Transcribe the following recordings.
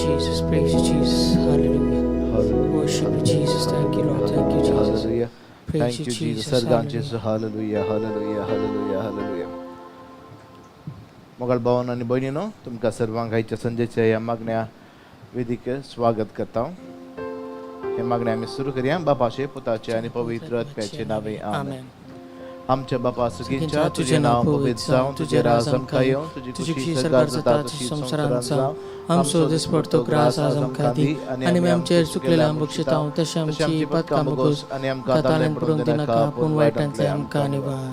Jesus. Praise you, Jesus. Hallelujah. Worship you, Jesus. Thank you, Lord. Thank you, Jesus. Hallelujah. Praise Thank you, you, Jesus. Jesus. सर्गान Hallelujah. जेजू. Hallelujah, hallelujah, hallelujah, hallelujah. मोगाळ भावान आनी भयणीनो, तुमकां सर्वांक आयच्या संजेच्या ह्या मागण्या वेदीक स्वागत करता. हे मागणे आमी सुरू करया. बापाचे, पुताचे आनी पवित्र आत्म्याचे नावे, आमेन. Amen. आमच्या बापा सुगींच्या, तुझे नाव पवित्र जावं, तुझे राज आमकां येवं, तुजी खुशी स्वर्गार जाता तशी संवसारांत जावं. आमचो दिसपडतो ग्रास आज आमकां दी आनी आमी आमचेर चुकलेल्या बक्षितांव तशें आमची पदकां बगोस आनी आमकां ताल्यान पडूंक दिनाका, पूण वायटांतले आमकां निवार.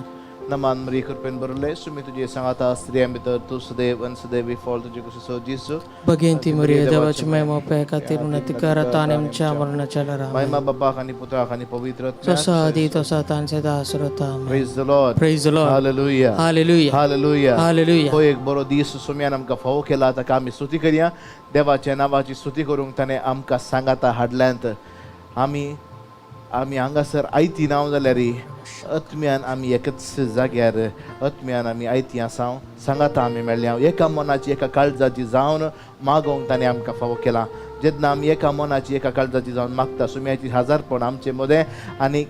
नमान मरी, कृपेन भरले, सुमी तुजे सांगाता, स्त्रियां भितर तूं सदैव आनी सदैव फळ तुजे कुशीचो जेजू. भगिनी मरिया, देवाची महिमा पै खातीर उन्नती आता आनी आमच्या मरणाच्या वेळार. महिमा बापाक आनी पुत्राक आनी पवित्र आत्म्याक. जसो आदी तसो आतां आनी सदां आसरो. आमेन. Praise the Lord. Praise the Lord. Hallelujah. Hallelujah. Hallelujah. Hallelujah. हो एक बरो दीस सोम्यान आमकां फावो केला, ताका आमी स्तुती करया. देवाच्या नांवाची स्तुती करूंक ताणें आमकां सांगाता हाडल्यांत. आमी हांगासर आयती नांव जाल्यार आत्म्यान आमी एकच जाग्यार, आत्म्यान आमी आयती आसा. सांगाता आमी मेळ्ळ्या, एका मनाची एका काळजाची जावन मागोवंक ताणें आमकां फावो केला. जेन्ना आमी एका मनाची एका काळजाची जावन मागता, सुम्याची हाजारपण आमचे मदें आनी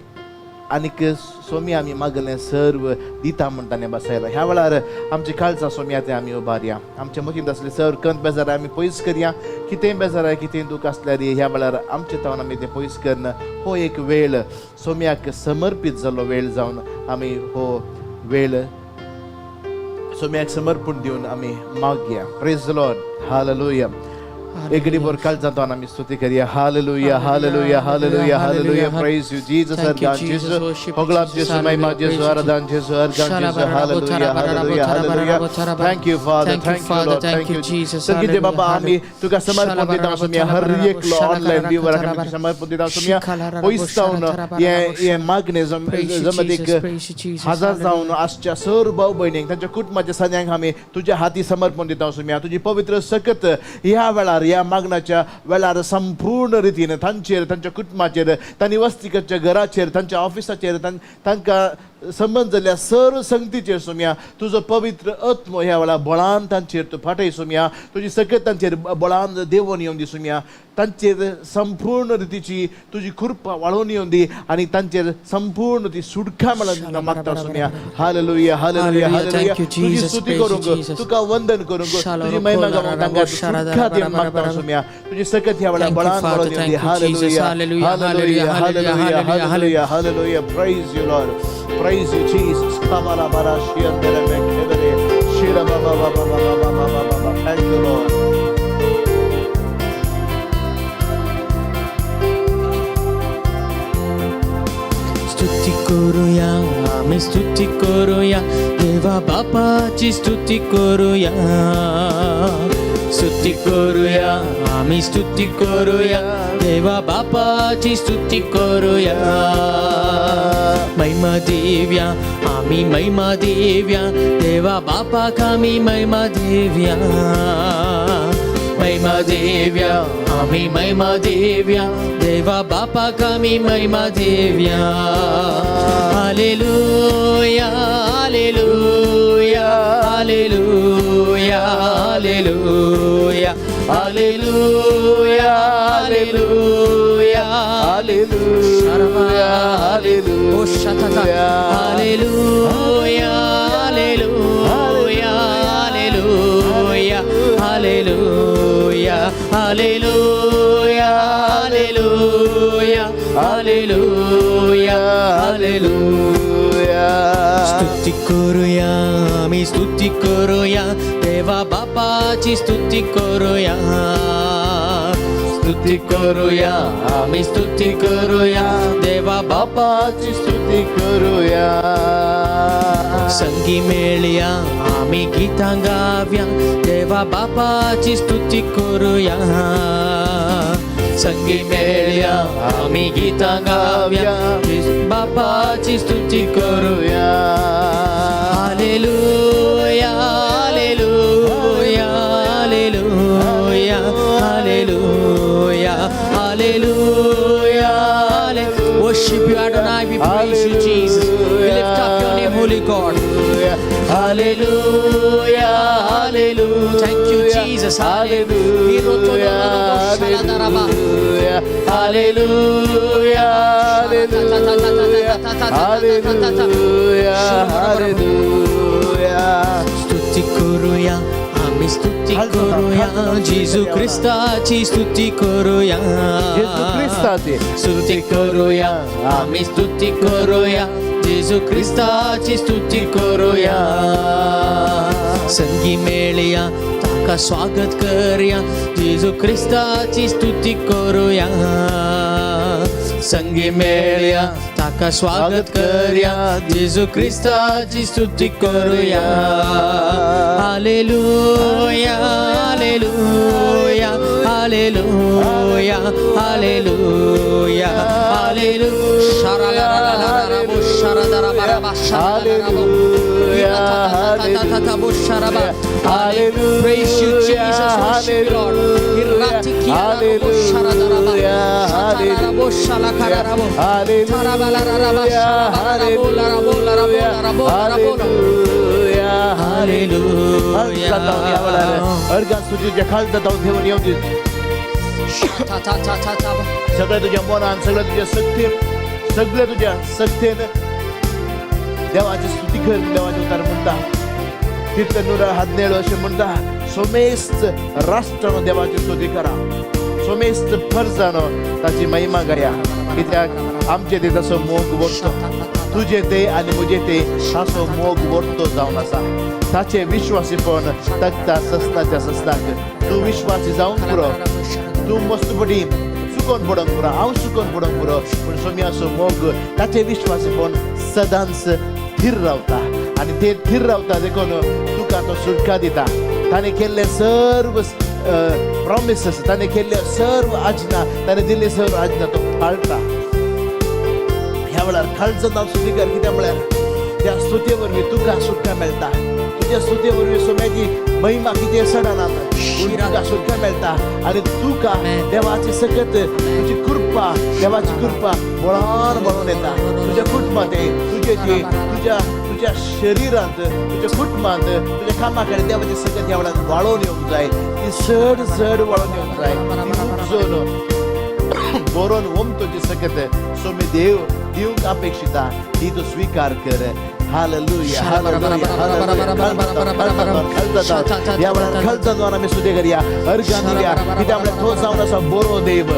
आनीक सोमी आमी मागलें सर्व दिता म्हण ताणें बसयला. ह्या वेळार आमची काळजां सोम्या ते आमी उबारया. आमच्या मतींत आसले सर कंत बेजाराय आमी पयस करया. कितेंय बेजाराय, कितेंय दूख आसल्यार ह्या वेळार आमचे तावन आमी तें पयस करन हो एक वेळ सोम्याक समर्पीत जाल्लो वेळ जावन आमी हो वेळ सोम्याक समर्पण दिवन आमी मागया. Praise the Lord. Hallelujah. एक घडीभर काळजांत आमी स्तुती करया. Hallelujah, hallelujah, hallelujah, hallelujah. Praise you, Jesus. Thank you, organ Jesus. जेजू. Worship you, होगळाप Jesus. जेजू, महिमा जेजू, आराधन जेजू, अर्गान जेजू. Hallelujah, hallelujah, hallelujah. Thank you, Father. Thank you, thank you, Father. Lord. Thank thank you, you, Jesus. संगीत बाबा, आमी तुका समर्पण दिता सुम्या. हर एकलो ऑनलायन व्यूवराक आमी समर्पण दिता सुम्या. पयस जावन हे हे मागणे जमतीक हजार जावन आसच्या सर्व भाव भयणींक, तांच्या कुटुंबाच्या सगळ्यांक आमी तुज्या हाती समर्पण दिता सुम्या. तुजी पवित्र सकत ह्या वेळार, ह्या मागण्याच्या वेळार संपूर्ण रितीन तांचेर, तांच्या कुटुंबाचेर, तांणी वस्ती करच्या घराचेर, तांच्या ऑफिसाचेर, तांकां संबंद जाल्ल्या सर्व संगतीचेर सोम्या तुजो पवित्र आत्मो ह्या वेळार बळान तांचेर तूं फाटय सोम्या. तुजी सकत तांचेर बळान देंवोन येवन दी सोम्या. तांचेर संपूर्ण रितीची तुजी कृपा वाळोवन येवन दी आनी तांचेर संपूर्ण ती सुटका मेळोवन मागता सोम्या. Hallelujah, hallelujah, hallelujah. तुजी स्तुती करूंक, तुका वंदन करूंक, तुजी महिमा गावंक तांकां सुटका दी मागता सोम्या. तुजी सकत ह्या वेळार बळान वाळोवन येवन दी. Hallelujah, hallelujah, hallelujah, hallelujah, hallelujah. Praise you, Lord. Praise you, Jesus. Kamala bara shiandere mekebere shira ba ba ba ba ba ba ba ba ba. Thank you, Lord. स्तुती करूया आम्ही, स्तुती करूया, देवा बापाची स्तुती करूया. स्तुती करूया आम्ही, स्तुती करूया, देवा बापाची स्तुती करूया. महिमा देव्या आम्ही, महिमा देव्या, देवा बापाक आम्ही महिमा देव्या. महिमा देव्या आम्ही, महिमा देव्या, देवा बापाक आम्ही महिमा देव्या. Hallelujah, hallelujah, hallelujah, hallelujah, hallelujah, hallelujah. Hallelujah, hallelujah. Hallelujah, hallelujah, hallelujah, hallelujah, hallelujah, hallelujah, hallelujah, hallelujah. स्तुती करूया आम्ही, स्तुती करूया, देवा बापाची स्तुती करूया. स्तुती करूया आम्ही, स्तुती करूया, देवा बापाची स्तुती करूया. संगी मेळया आम्ही गीतां गाव्या, देवा बापाची स्तुती करूया. संगी मेळया आम्ही गीतां गाव्या, बापाची स्तुती करूया. Hallelujah, hallelujah, hallelujah, hallelujah, hallelujah. Worship you, Adonai. We praise you, Jesus. We lift up your name, Holy God. Hallelujah, hallelujah. Thank you, Jesus. Hallelujah, hallelujah, hallelujah, hallelujah, hallelujah. स्तुती करूया, आम्ही स्तुती करूया, जेजू ख्रिस्ताची स्तुती करूया. जेजू ख्रिस्ताची स्तुती करूया, आम्ही स्तुती करूया, जेजू ख्रिस्ताची स्तुती करूया. संगी मेळया, ताका स्वागत करया, जेजू ख्रिस्ताची स्तुती करूया. संगी मेळया, ताका स्वागत करया, जेजू ख्रिस्ताची स्तुती करूया. Hallelujah, hallelujah, hallelujah, hallelujah, hallelujah. Praise you, Jesus. Worship you, Lord. Hallelujah, hallelujah, Hallelujah. अर्गान स्तुतीच्या खालचा जाऊन ठेवून येऊन दे. सगळ्या तुझ्या मनान, सगळ्या तुझ्या शक्तीन, सगळ्या तुझ्या शक्तीन देवाची स्तुती कर. देवाचे उतार म्हणटा, कीर्तन 117 अशें म्हणटा, सोमेस्त राष्ट्रानो देवाची स्तुती करा, सोमेस्त फर्जानो ताची महिमा गाया, कित्याक आमचे ते तसो मोग वर्तो. तुजे ते आनी म्हजे ते ताचो मोग वर्तो जावन आसा. ताचे विश्वासीपण तगता सस्नाच्या सस्नाक. तूं विश्वासी जावंक पुरो, तूं मस्तपटी चुकोन पडोंक पुरो, हांव चुकोन पडोंक पुरो, पूण सोम्याचो मोग, ताचे विश्वासीपण सदांच थीर रावता आनी ते थीर रावता देखून तुका तो सुटका दिता. ताणें केल्ले सर्व प्रॉमिसीस, ताणें केल्ले सर्व आज्ञा, ताणें दिल्ले सर्व आज्ञा तो पाळटा. ह्या वेळार खालचं नांव स्तुती कर, कित्याक म्हळ्यार त्या स्तुती वरवीं तुका सुटका मेळटा. तुज्या स्तुती वरवीं सोम्याची महिमा कितें सडना, पूण तुका सुटका मेळटा आनी तुका देवाची सकत, तुजी कृपा, देवाची कृपा बळान बळोन येता तुज्या कुटुंबात, तुजे ती तुज्या तुज्या शरिरांत, तुज्या कुटुंबांत, तुज्या कामा कडेन देवाची सकत ह्या वेळार वाळोवन येवंक जाय. ती चड चड वाळोवन येवंक जाय. ती उपजून बरोवन ओमतोची सकत सोमी देव दिवंक अपेक्षिता, ती तूं स्विकार कर. Hallelujah, hallelujah, hallelujah. ह्या वेळार खालचा द्वारा आमी स्तुती करया, अर्घां दिल्या, कित्याक म्हळ्यार तो जावन आसा बरो देव,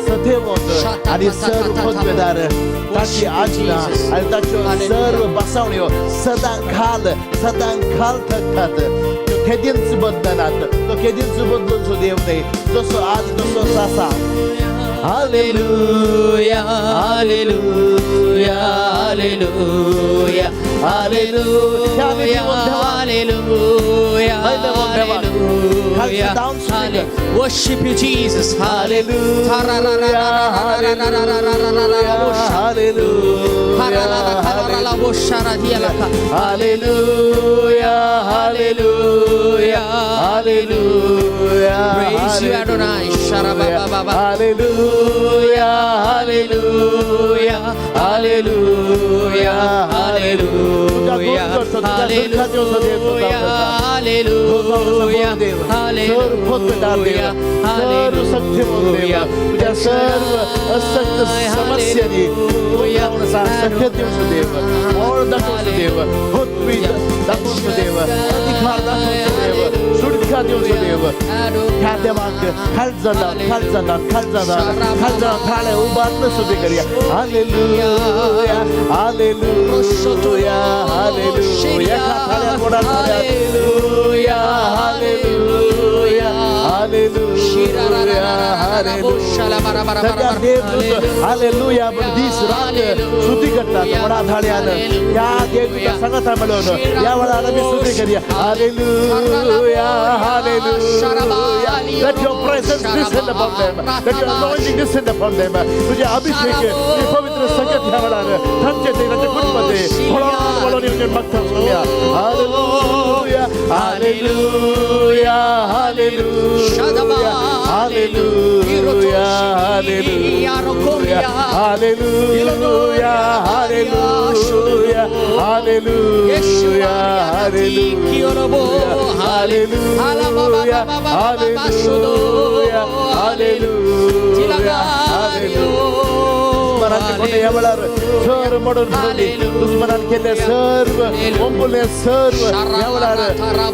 सतेवंत आनी सर्व पदवेदार. ताची आज्ञा आनी ताच्यो सर्व बसावण्यो सदां खाल, सदां खाल थकतात. त्यो केदींच बदलनात. तो केदींच बदलूनचो देव न्हय, जसो आज तसोच आसा. Hallelujah, hallelujah, hallelujah, hallelujah, hallelujah, hallelujah. Worship you, Jesus. Hallelujah, hallelujah, hallelujah, hallelujah, hallelujah. Praise you, Adonai. Sharabababa. Hallelujah, Hallelujah, hallelujah, hallelujah, hallelujah, hallelujah, hallelujah, hallelujah. तुझ्या सर्व असक्त समस्यांनी सख्य दिवचो देव, बळ दाखोवचो देव, होतवी दाखोवचो देव, अधिकार दाखोवचो देव, सुटका दिवचो देव. ह्या देवाक खालचा जावन, खालचा जावन, खालचा जावन, खालचा जावन थाळे उबारन स्तुती करया. Hallelujah, hallelujah, hallelujah. एका थाळ्यात वडा थाळ्यात. Hallelujah, hallelujah, hallelujah, hallelujah. सगळ्या देवदूत हालेलुया म्हण दीस रात स्तुती करतात वडा थाळ्यान. त्या देवदूता सांगता मेळून या वेळार आमी स्तुती करया. Hallelujah, hallelujah. Let your presence descend upon them. Let your anointing descend upon them. तुझे अभिषेक, तुझे पवित्र संगत ह्या वेळार तांचे ते तांच्या कुटुंबात वळोन वळोन येवन मागता Saumya. Hallelujah, hallelujah, hallelujah, hallelujah. Hallelujah, hallelujah, hallelujah, hallelujah, hallelujah, hallelujah, hallelujah, hallelujah. दुस्मनाचे कोणे ह्या वेळार सर मोडून पडली. दुस्मनान केल्ले सर्व ओंपुल्ले सर्व ह्या वेळार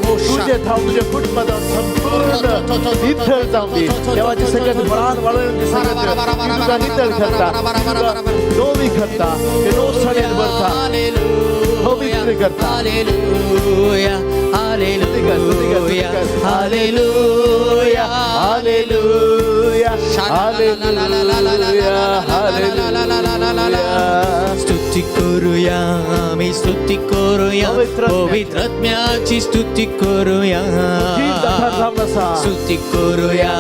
तुजे थाव तुजे कुटुंबा जावन संपूर्ण नितळ जावन दी. देवाचे सगळ्यात बळान वाळून तुका नितळ करता, तुका नोवी करता, ते नोसाणेन भरता, पवित्र करता. Hallelujah, hallelujah, hallelujah, hallelujah, hallelujah, hallelujah. स्तुती करूया आम्ही, स्तुती करूया, पवित्र आत्म्याची. पवित्र आत्म्याची स्तुती करूया. जीव दाता जावन आसा. स्तुती करूया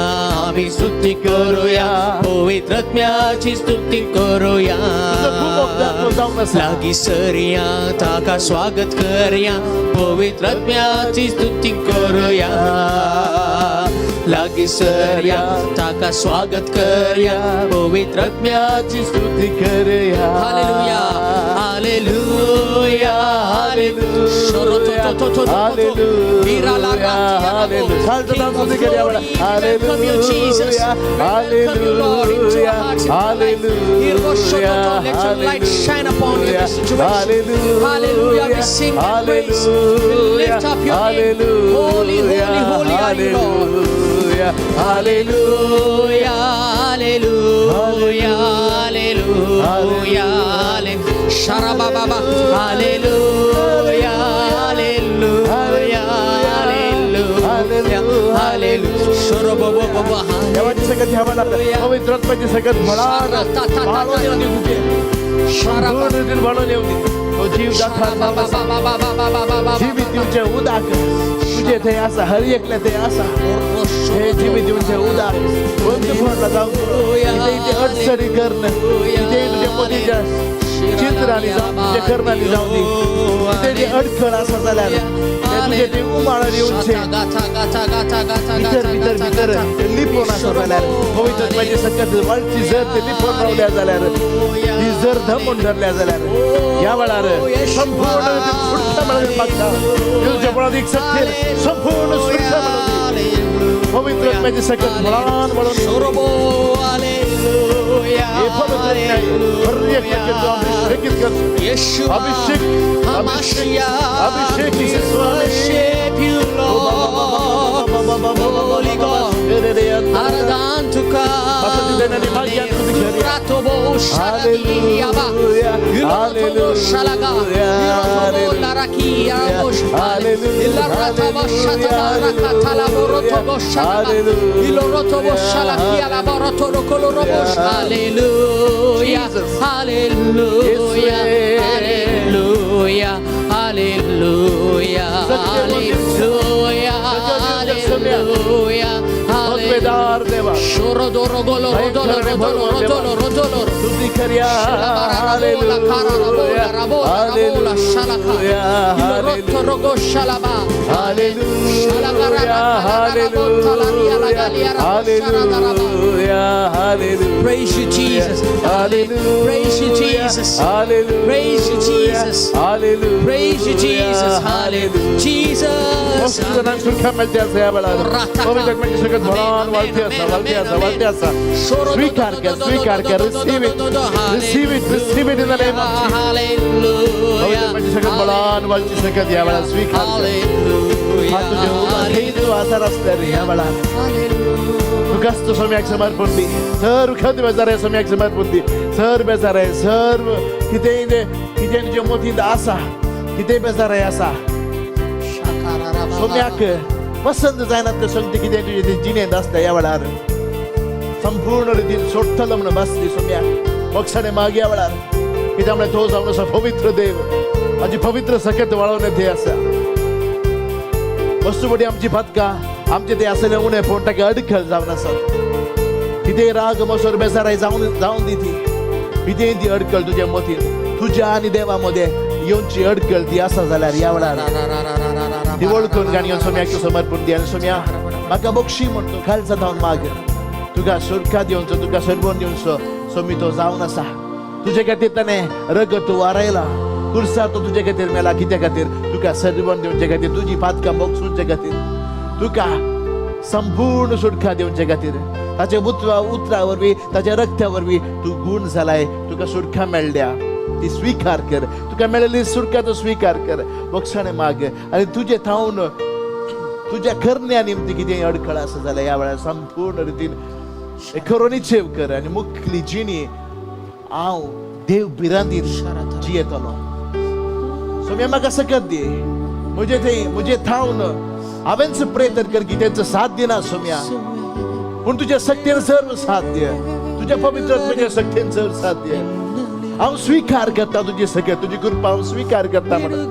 आम्ही, स्तुती करूया, पवित्र आत्म्याची स्तुती करूया. तुजो खूब आत्मो जावन आसा. लागी सरया, ताका स्वागत करया, पवित्र आत्म्याची स्तुती करूया. लागी सरया, ताका स्वागत करया, पवित्र आत्म्याची स्तुती करया. Hallelujah, hallelujah, hallelujah. Hallelujah, hallelujah, hallelujah, Let your light shine upon every situation. Hallelujah. We sing and praise. We lift up your name. Holy, holy, holy are you, Lord. Hallelujah, hallelujah. Hallelujah, hallelujah, hallelujah. Sharababa, hallelujah, hallelujah, hallelujah, hallelujah. Shorobobobaba, देवाची सगळ्यात ह्या वेळार पवित्र आत्म्याची सगळ्यात बळान वाळून येऊ दे तुझे. Sharababa, संपूर्ण रीतीन वाळून येऊ दे. तो जीव दाता जावन आसा. जिवीत दिवचें उदक तुजें थंय आसा, हर एकलें थंय आसा. हे जिवीत दिवचें उदक बंद पडला जावं, कितेंय ते अडचणी कर्ण, कितेंय तुज्या मदींच्या चित्रांनी जावं, तुज्या करणांनी जावं दी, कितें ती अडखळ आसा जाल्यार ते तुजें ते उमाळून येवचें. भितर भितर भितर ते लिपोवन आसा जाल्यार पवित्र आत्म्याची सकत वाळची जर ते लिपोवन रावल्या जाल्यार, ती जर धमून धरल्या जाल्यार ह्या वेळार संपूर्ण रीतीन सुटका मेळून मागता. तुज्या बळान एक शक्ती संपूर्ण सुटका मेळून दी. पवित्र आत्म्याची सकत बळान वळून येऊ दी. हे पवित्र आत्म्या हर एकल्याचेर तूं अभिषेकीत कर. Yeshua, Abhishek, Abhishek, Hamashiach, Abhishek we worship you, Lord. Holy God, Aradantuka, Ratobo Shaladiaba, Ilotobo Shalaga, Ilotobo Larakia, Ilaratabo Shatabaraka, Talaborotobo Shalaba, Ilorotobo Shalakia, Laborotoro Kolorobo. Hallelujah, Hallelujah, Hallelujah, Hallelujah, Hallelujah, Hallelujah, Hallelujah. पदवेदार देवा, Shorodorogolo, rodolo, rodolo, rodolo, rodolo. स्तुती करया. Shalabararabola, kararabola, rabola, rabola, shalaka. Ilorotorogo, shalaba. Hallelujah, hallelujah, hallelujah, hallelujah. Praise you, Jesus. Hallelujah. Praise you, Jesus. Hallelujah. Praise you, Jesus. Hallelujah. Praise you, Jesus. Hallelujah. Jesus. मस्त जणांक सुटका मेळटी आसा ह्या वेळार. पवित्र आत्म्याची सगळ्यात बळान वाळटी आसा, वाळटी आसा, वाळटी आसा. स्वीकार कर, स्वीकार कर. Receive it, receive it, receive it in the name of Jesus. पवित्र आत्म्याची सगळ्यात बळान वाळची सगळ्यात ह्या वेळार स्वीकार कर. हा तुझे उदार तू आजार असल्या रे ह्या वेळार तुकाच तो सम्याक समर्पण दी. सर्व खत बेजार आहे सम्याक समर्पण दी. सर्व बेजार आहे, सर्व कितेंय ते कितें तुज्या मतींत आसा, कितें बेजार आहे आसा सोम्याक पसंत जायना ते संगती कितें तुजें ते जिणेंत आसता ह्या वेळार संपूर्ण रितीन सोडटलो म्हणून बसली सोम्याक मोक्षाने माग ह्या वेळार. कित्याक म्हळ्यार तो जावन आसा पवित्र देव, आमची पवित्र सकत वाळोवन ते आसा. वस्तू आमची पातकां आमचे ते आसले उणें पूण ताका अडखळ जावन आसात. कितेंय राग मसोर बेजाराय जावन जावन दी ती कितेंय ती अडखळ तुज्या मतीन तुज्या आनी देवा मदें येवची अडखळ ती आसा जाल्यार ह्या वेळार ती वळखून गाणी सोम्याक तूं समर्पण दी आनी सोम्या म्हाका बक्षी म्हण तूं खालचा धांवन माग. तुका सुटका दिवचो, तुका सरबोन दिवचो सोमी तो जावन आसा. तुजे खातीर ताणें रगत वारयला, कुर्सार तो तुजे खातीर मेला. कित्या खातीर? तुका सरबोन दिवचे खातीर, तुजी पातकां मोगसुचे खातीर, तुका संपूर्ण सुटका दिवचे खातीर. ताच्या उतरा वरवीं, ताच्या रक्ता वरवीं तूं गूण जालाय, तुका सुटका मेळ्ळ्या, ती स्विकार कर. तुका मेळिल्ली सुटका तूं स्विकार कर, बोगसाणे माग. आनी तुजे थावन तुज्या करण्या निमती कितें अडखळ आसा जाल्यार ह्या वेळार संपूर्ण रितीन खरो निश्चेव कर आनी मुखली जिणी हांव देव भिरांतीन जियेतलो. सोम्या म्हाका सकत दी, म्हजे थंय म्हजे थावन हांवेंच प्रेतर कर की तेंचो साथ दिना सोम्या, पूण तुज्या शक्तीन सर्व साध्य, तुज्या पवित्र आत्म्याच्या शक्तीन सर्व साध्य. हांव स्विकार करता तुजी सकत, तुजी कृपा हांव स्विकार करता म्हणून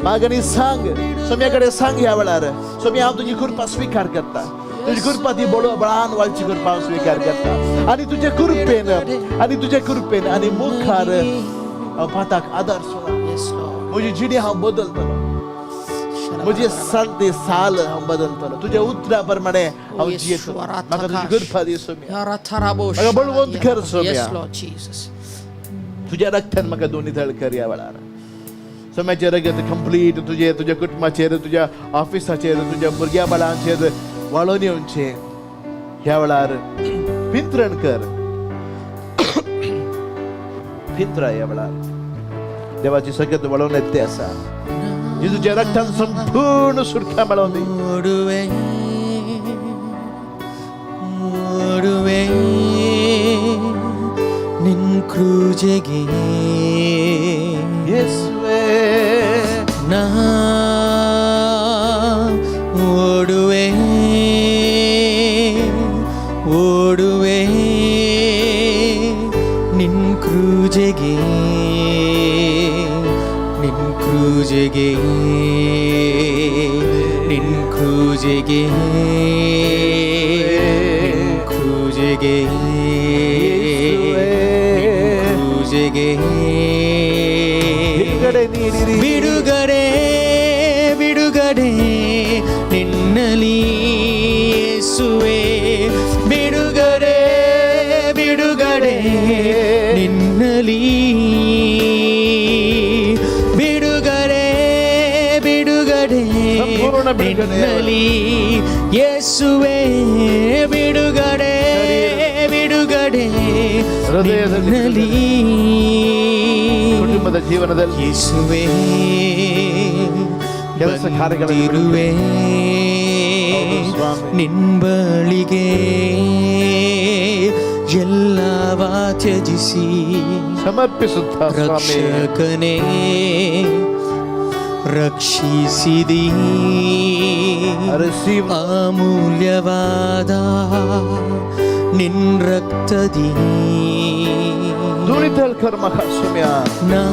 माग आनी सांग सोम्या कडेन. सांग ह्या वेळार, सोम्या हांव तुजी कृपा स्विकार करता, तुजी कृपा ती बळ बळान वाळची कृपा हांव स्विकार करता आनी तुजे कृपेन, आनी तुजे कृपेन आनी मुखार हांव पाताक आदार सोडा. Yes, Lord. म्हजी जिणी हांव बदलतलो, म्हजी साल ते साल हांव बदलतलो, तुज्या उतरा प्रमाणे हांव जियेतलो. म्हाका तुजी कृपा दी सोम्या, म्हाका बळवंत कर सोम्या. Yes, Lord Jesus. तुज्या रक्तान म्हाका दोनी थळ कर ह्या वेळार. सोम्याचें रगत कंप्लीट तुजे, तुज्या कुटुंबाचेर, तुज्या ऑफिसाचेर, तुज्या भुरग्या बाळांचेर वाळोवन येवचें. ह्या वेळार पिंत्रण कर, पिंत्रा. ह्या वेळार देवाची सगळ्यात वळोवन येत ते आसा. जेजूच्या रक्तान संपूर्ण सुटका मेळोवन दी. ಓಡುವೆ ಓಡುವೆ ನಿನ್ ಕ್ರೂಜೆಗೆ. ಯೇಸುವೇ. ನಾ ಓಡುವೆ ಓಡುವೆ ನಿನ್ ಕ್ರೂಜೆಗೆ, ನಿನ್ ಕ್ರೂಜೆಗೆ, ನಿನ್ ಕ್ರೂಜೆಗೆ, ನಿನ್ ಕ್ರೂಜೆಗೆ, ನಿನ್ ಕ್ರೂಜೆಗೆ. ಬಿಡುಗಡೆ ನೀಡಿರಿ. ಬಿಡುಗಡೆ, ಬಿಡುಗಡೆ ನಿನ್ನಲಿ ಯೇಸುವೆ. ಬಿಡುಗಡೆ, ಬಿಡುಗಡೆ ನಿನ್ನಲಿ. ಬಿಡುಗಡೆ, ಬಿಡುಗಡೆ ಸಂಪೂರ್ಣ ಬಿಡುಗಡೆ. ನಿನ್ನಲಿ ಯೇಸುವೆ. ಬಿಡುಗಡೆ, ಬಿಡುಗಡೆ ಹೃದಯದಲ್ಲಿ ನಿನ್ನಲಿ. ಕುಟುಂಬದ ಜೀವನದಲ್ಲಿ, ಯೇಸುವೆ, ಕೆಲಸ ಕಾರ್ಯಗಳಲ್ಲಿ ಬಂದಿರುವೆ ಹೌದು ಸ್ವಾಮಿ. ನಿನ್ ಬಳಿಗೆ, ಎಲ್ಲವ ತ್ಯಜಿಸಿ ಸಮರ್ಪಿಸುತ್ತಾ ಸ್ವಾಮಿ. ರಕ್ಷಕನೇ, ರಕ್ಷಿಸಿದಿ Receive. ಅಮೂಲ್ಯವಾದ ನಿನ್ ರಕ್ತದಿ. ಧೂಳಿತಲ್ ಕರ್ಮ ಸ್ವಾಮಿಯ. ನಾ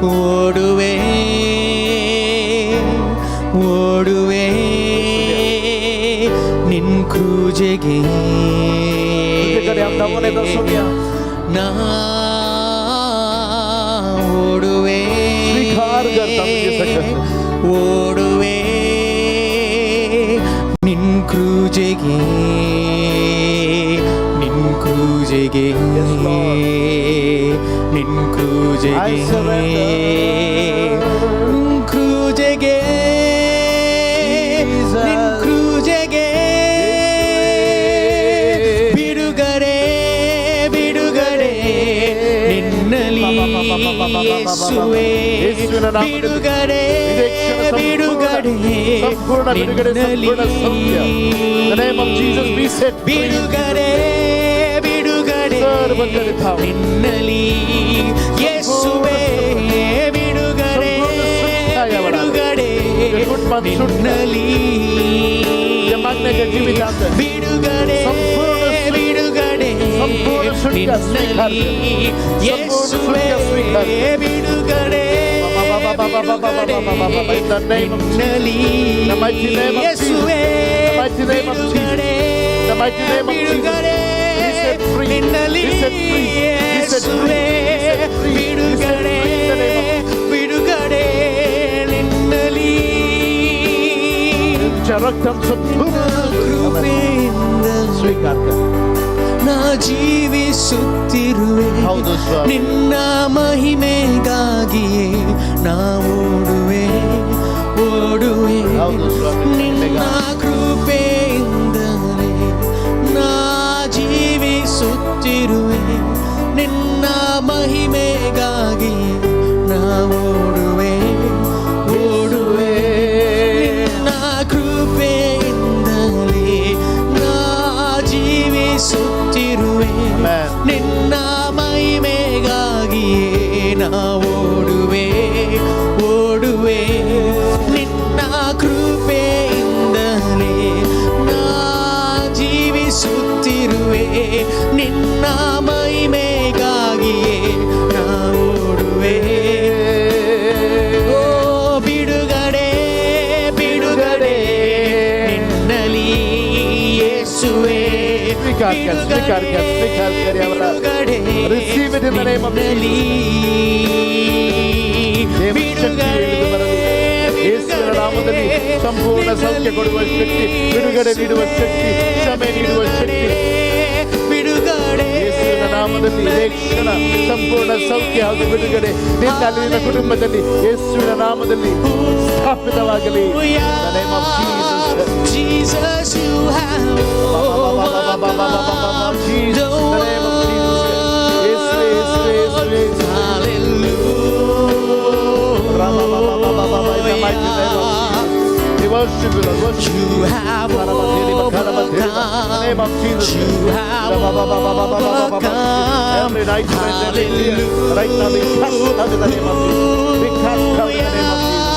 ಓಡುವೆ ಓಡುವೆ ನಿನ್ ಕ್ರೂಜೆಗೆ. तुझे कडे आमचा मन येतो स्वाम्या. ನಾ ಓಡುವೆ स्वीकार करता तुझे सकत. ಓಡುವೆ ನಿನ್ ಕ್ರೂಜೆಗೆ, ನಿನ್ ಕ್ರೂಜೆಗೆ, Yes, Lord. ನಿನ್ ಕ್ರೂಜೆಗೆ. I surrender. ನಿನ್ ಕ್ರೂಜೆಗೆ, Jesus. ನಿನ್ ಕ್ರೂಜೆಗೆ. ಬಿಡುಗಡೆ, ಬಿಡುಗಡೆ ನಿನ್ನಲಿ ಯೇಸುವೆ. ಯೇಸುವಿನ ನಾಮದಲ್ಲಿ ಬಿಡುಗಡೆ, ಇದೇ ಕ್ಷಣ ಸಂಪೂರ್ಣ- ಬಿಡುಗಡೆ ಸಂಪೂರ್ಣ ಬಿಡುಗಡೆ, ನಿನ್ನಲಿ. ಸಂಪೂರ್ಣ ಸೌಖ್ಯ. The name of Jesus be set free. ಬಿಡುಗಡೆ, ಬಿಡುಗಡೆ ಸರ್ವಕಡೆ ತಾವು. ನಿನ್ನಲಿ ಯೇಸುವೆ. ಬಿಡುಗಡೆ, ಸಂಪೂರ್ಣ ಸುಖ ಯಾವಳ. ಬಿಡುಗಡೆ ಕುಟುಂಬದ ಸುಖ. ನಿನ್ನಲಿ. तुझ्या मागण्याच्या जीवितात ಬಿಡುಗಡೆ, ಸಂಪೂರ್ಣ ಸುಖ. ಬಿಡುಗಡೆ ಸಂಪೂರ್ಣ ಸುಖ ಸ್ವೀಕಾರ. ನಿನ್ನಲಿ ಸಂಪೂರ್ಣ ಯೇಸುವೆ. ಸುಖ ಸ್ವೀಕಾರ. ಬಿಡುಗಡೆ, In the name of Jesus. ನಿನ್ನಲಿ The mighty name of Jesus. ಯೇಸುವೆ. The mighty name of Jesus. ಬಿಡುಗಡೆ, The mighty name of Jesus. ಬಿಡುಗಡೆ Be set free. ನಿನ್ನಲಿ Be set free. Be set free. ಯೇಸುವೆ. Be set free. Be set ಬಿಡುಗಡೆ, free in the name of ಬಿಡುಗಡೆ ನಿನ್ನಲಿ. तुझ्या रक्तान संपूर्ण ಕೃಪೆಯಿಂದ ಸ್ವೀಕಾರ ಕರ್. ನಾ ಜೀವಿಸುತ್ತಿರುವೆ. ಹೌದು ಸ್ವಾಮಿ. ನಿನ್ನ ಮಹಿಮೆಗಾಗಿಯೇ ನಾ ಓಡುವೆ, ಓಡುವೆ. ಹೌದು ಸ್ವಾಮಿ, ನಿನ್ನ ಕೃಪೆಯಿಂದಲೇ ನಾ ಜೀವಿಸುತ್ತಿರುವೆ. ನಿನ್ನ ಮಹಿಮೆಗಾಗಿ ನಾ ಓಡುವೆ, ಓಡುವೆ. ನಿನ್ನ ಕೃಪೆಯಿಂದಲೇ ನಾ ಜೀವಿಸುತ್ತಿರುವೆ. Amen. ನಿನ್ನ ಮಹಿಮೆಗಾಗಿಯೇ ನಾ ಓಡುವೆ, ಓಡುವೆ. ನಿನ್ನ ಕೃಪೆಯಿಂದಲೇ ನಾ ಜೀವಿಸುತ್ತಿರುವೆ. ನಿನ್ನ ಮಹಿಮೆಗಾಗಿಯೇ ನಾ ಓಡುವೆ. ಓ ಬಿಡುಗಡೆ, ಬಿಡುಗಡೆ ನಿನ್ನಲ್ಲಿ ಯೇಸುವೆ. ಸ್ವೀಕಾರ ಕರ್, ಸ್ವೀಕಾರ ಕರ್, ಸ್ವೀಕಾರ ಕರ್ ಅವರ. ಬಿಡುಗಡೆ Receive it in the name of ನಿನ್ನಲ್ಲಿ. ದೇವರ ಶಕ್ತಿ ಇಳಿದು ಬರಲಿ. ಯೇಸುವಿನ ನಾಮದಲ್ಲಿ ಸಂಪೂರ್ಣ ಸೌಖ್ಯ ಕೊಡುವ ಶಕ್ತಿ, ಬಿಡುಗಡೆ ನೀಡುವ ಶಕ್ತಿ, ಕ್ಷಮೆ ನೀಡುವ ಶಕ್ತಿ. ಬಿಡುಗಡೆ. ಯೇಸುವಿನ ನಾಮದಲ್ಲಿ ಇದೇ ಕ್ಷಣ ಸಂಪೂರ್ಣ ಸೌಖ್ಯ ಹಾಗೂ ಬಿಡುಗಡೆ ನಿನ್ನಲ್ಲಿ, ನಿನ್ನ ಕುಟುಂಬದಲ್ಲಿ ಯೇಸುವಿನ ನಾಮದಲ್ಲಿ ಸ್ಥಾಪಿತವಾಗಲಿ. In the name of Jesus. Jesus, you have overcome Jesus, the in the name of Jesus. ಯೇಸುವೆ, ಯೇಸುವೆ, ಯೇಸುವೆ, ಯೇಸುವೆ. In the mighty name of Jesus. We worship you, Lord. Worship You have In the name of Jesus. You have overcome. Every night, every fear, right now we cast out in the name of Jesus. We cast out in the name of Jesus.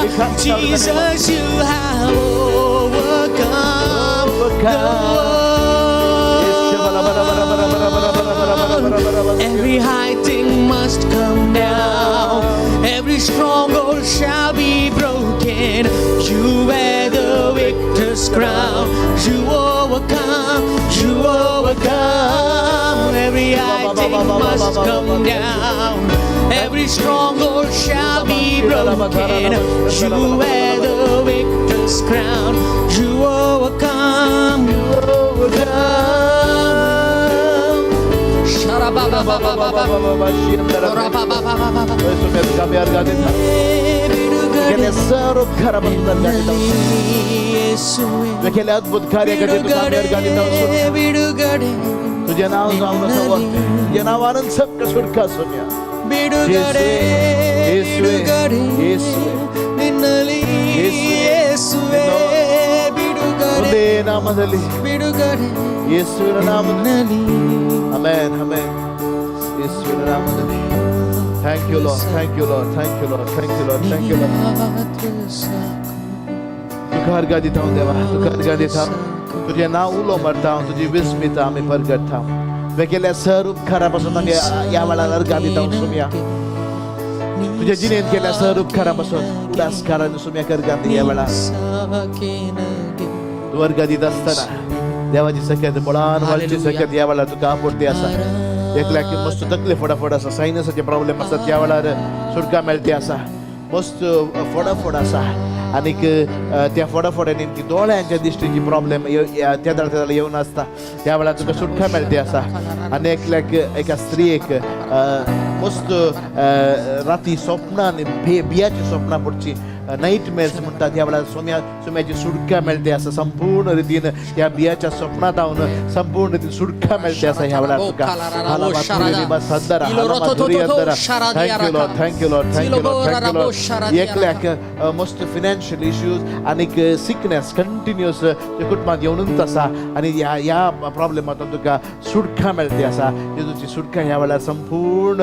We cast out in the name of Jesus, you have overcome the world. Every high thing must come down. Every stronghold shall be broken. You wear the victor's crown. You overcome. You overcome. Every high thing must come down. Every stronghold shall be broken. You wear the victor's crown. You overcome. You overcome. Sharabababababa. केले सर्व घरापासून केले अद्भुत कार्य घटित ಬಿಡುಗಡೆ. तुझे नाव जाऊन असं तुझे नावानं सबका सुटका सुन्या. ಬಿಡುಗಡೆ. ಯೇಸುವೆ, ಬಿಡುಗಡೆ ಯೇಸುವೆ, ನಿನ್ನಲ್ಲಿ ಯೇಸುವೆ, ಯೇಸುವೆ. ಬಿಡುಗಡೆ. ಒಂದೇ ನಾಮದಲ್ಲಿ, ಬಿಡುಗಡೆ ಯೇಸುವಿನ ನಾಮದಲ್ಲಿ. ನಿನ್ನಲ್ಲಿ. Amen, amen. ಯೇಸುವಿನ ನಾಮದಲ್ಲಿ. Thank you Lord, thank you Lord, thank you Lord, thank you Lord, thank you Lord. ಮಾತ್ರ ಸಾಕು. तुका अर्घा दिता हांव देवा, तुका अर्घा दिता. तुजें नांव उलो मारता हांव, तुजी विस्मिता आमी परगटता. वेगेल्या सर उपकारा पासून आमी ह्या वेळार अर्घा दिता सुमया. तुझ्या जिणेंत केल्या सर उपकारा पासून उदास कारण सुम्या अर्घा ह्या वेळार. तूं अर्घा दिता आसतना देवाची सकत बळान वाळची सकत ह्या वेळार तुका आपुर्ती आसा. एकल्याक मस्त तकली फोडाफोड आसा, सायनसाचे प्रॉब्लेम आसा, त्या वेळार सुटका मेळटी आसा. मस्त फोडाफोड आसा आनीक त्या फोडाफोड्या नेमकी दोळ्यांच्या दिश्टीची प्रॉब्लेम त्या वेळार त्या येवन आसता, त्या वेळार तुका सुटका मेळटी आसा. आनी एकल्याक, एका स्त्रियेक मस्त राती स्वप्नां आनी भियाची स्वप्नां पडची, नाईट मेर्स म्हणटा, त्या वेळार सोम्याची सुटका मेळटी आसा. संपूर्ण रितीन त्या बियाच्या स्वप्नात जावन संपूर्ण रितीन सुटका मेळटी आसा ह्या वेळार तुका. Thank you Lord, thank you Lord, thank you Lord, thank you Lord. एकल्याक मस्त फिनान्शियल इश्यूज आनीक सिकनेस कंटिन्युअस कुटुंबात येवनूच आसा आनी ह्या ह्या प्रॉब्लेमांतून तुका सुटका मेळटी आसा. जेजूची सुटका ह्या वेळार संपूर्ण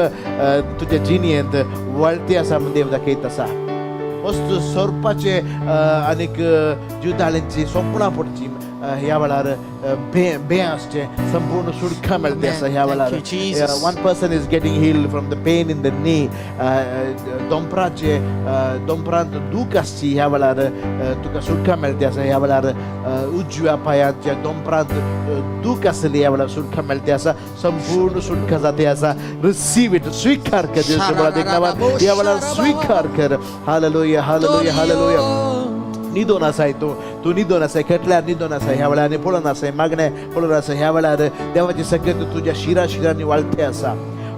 तुज्या जिणेंत वळती आसा म्हूण देव दाखयत आसा. मस्त सोरपाचे आनीक जिवदाळ्यांची सोपणां पडची, ह्या वेळार भे आसचें संपूर्ण सुटका मेळटी आसा ह्या वेळार. Thank you, Jesus. One person is getting healed from the pain in the knee. दोंपराचे दोंपरांत दूख आसची, ह्या वेळार तुका सुटका मेळटी आसा. ह्या वेळार उजव्या पांयाच्या दोंपरांत दूख आसली, ह्या वेळार सुटका मेळटी आसा. संपूर्ण सुटका जाते आसा. Receive it. स्वीकार कर जेजू. ह्या वेळार स्वीकार कर. Hallelujah, hallelujah, hallelujah. निदोन आसाय तूं, तूं निदोन आसाय, खेटल्यार निदोन आसाय ह्या वेळार, आनी पळोवन आसाय, मागणें पळोवन आसाय ह्या वेळार. देवाची सकत तुज्या शिरा शिरांनी वाळते आसा,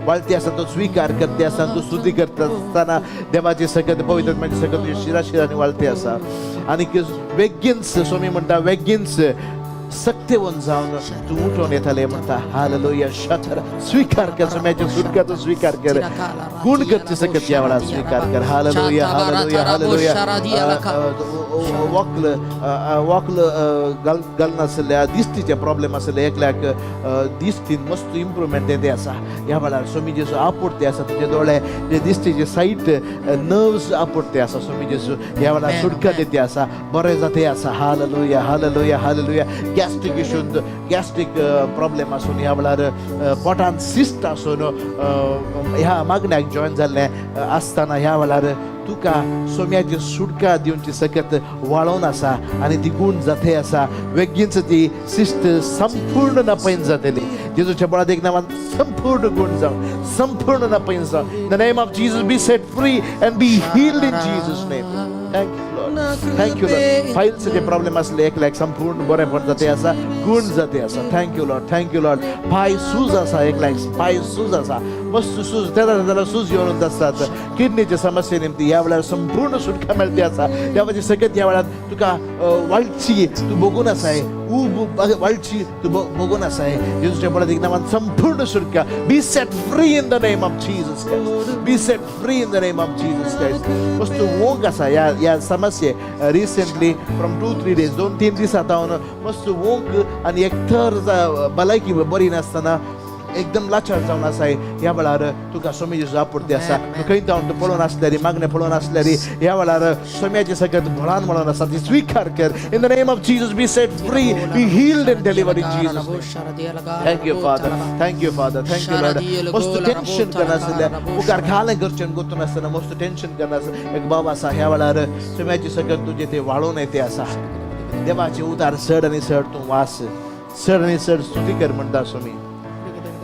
वाळते आसा. तो स्वीकार करते आसा, तूं स्तुती करता आसतना देवाची सकत, पवित्र आत्म्याची सकत तुज्या शिरा शिरांनी वाळते आसा. आनी वेगींच स्वामी म्हणटा, वेगींच सक्तेवन जावन तूं उठोवन येताले म्हणटा. हालेलुया. शतर स्वीकार कर, स्वाम्याच्या सुटकाचो स्वीकार कर, गुण करचे सकत ह्या वेळार स्वीकार कर. Hallelujah, hallelujah, hallelujah. वक्ल वक्ल घालनासल्या, दिश्टीचे प्रॉब्लेम आसले एकल्याक, दिश्टीन मस्त इम्प्रुवमेंट येते आसा ह्या वेळार. स्वामी जेजू आपुडते आसा तुजे दोळे, जे दिश्टीचे सायट नर्व्स आपुडते आसा. स्वामी जेजू ह्या वेळार सुटका दिते आसा, बरें जाते आसा. Hallelujah, hallelujah, hallelujah. गॅस्ट्रीक इशून, गॅस्ट्रीक प्रॉब्लेम आसून ह्या वेळार, पोटान सिस्ट आसून ह्या मागण्याक जॉयन जाल्लें आसतना ह्या वेळार तुका सोम्याची सुटका दिवची सकत वाळोवन आसा आनी ती गूण जाते आसा. वेगींच ती सिस्ट संपूर्ण नपयन जातली. जेजूच्या बळादेक नांवान संपूर्ण गूण जावं, संपूर्ण नपयन जावं. The name of Jesus, be set free and be healed in Jesus' name. Thank you, Lord. Thank you, Lord. फायल्सचे problem असले एकल्याक, संपूर्ण बरेंपण जाते आसा, गूण जाते आसा. Thank you, Lord. Thank you, Lord. पाय सूज आसा एकल्याक, पाय सूज आसा, मस्त सूज, तेन्ना तेन्ना सूज येवन आसतात. किडनीचे समस्ये निमती ह्या वेळार संपूर्ण सुटका मेळते आसा. देवाची सकत ह्या वेळार तुका वाळची तूं बघून आसाय, ऊब वाळची तूं बघून आसाय. जेजूच्या बळादेक नांवान संपूर्ण सुटका. Be set free in the name of Jesus Christ. Be set free in the name of Jesus Christ. वस्तू वोंग आसा ह्या ह्या समस्ये रिसेंटली फ्रॉम 2-3 डेज, 2-3 दिसां जावन मस्त वोंक आनी एक तर भलायकी बरी नासतना एकदम लाचार जावन आसाय. ह्या वेळार तुका स्वामी जेजू आपुडते आसा. तूं खंय जावन तूं पळोवन आसल्यारी, मागणें पळोवन आसल्यारी, ह्या वेळार स्वाम्याची सकत भळान म्हणून आसा, ती स्वीकार कर. In the name of Jesus, be set free, be healed and delivered in Jesus. Thank you, Father. Thank you, Father. Thank you, Lord. मस्त टेन्शन करनासले, मुखार खालें करचें गोतून आसतना मस्त टेन्शन करनासले एक बाबा आसा. ह्या वेळार स्वाम्याची सकत तुजे ते वाळोवन येते आसा. देवाचे उतार चड आनी चड तूं वास, चड आनी चड स्तुती कर म्हणटा स्वामी.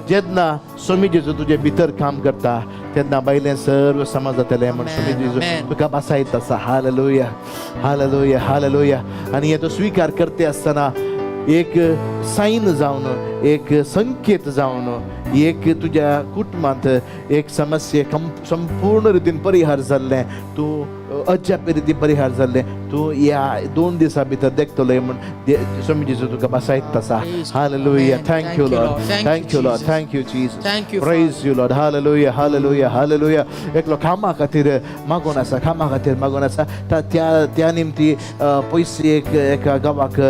जेन्ना स्वामी जेजू तुजे भितर काम करता तेन्ना भायलें सर्व समज जातलें म्हण स्वामी जेजू Amen. तुका बसायत आसा. Hallelujah, hallelujah, hallelujah. आनी हे तो स्वीकार करते आसतना एक सायन जावन, एक संकेत जावन, एक तुज्या कुटुंबांत एक समस्ये संपूर्ण रितीन परिहार जाल्लें, तूं अजाप रितीन परिहार जाल्लें तूं ह्या 2 दिसां भितर देखतलो म्हण स्वामी जेजू तुका बसायत आसा. Praise hallelujah. Amen. Thank you, Lord. Thank Thank you, you, Lord. Jesus. Thank you, Jesus. Thank you, Praise you, Lord. Hallelujah, hallelujah, hallelujah. एकलो कामा खातीर मागून आसा, कामा खातीर मागून आसा. त्या त्या निमती पयशे एक एका गांवाक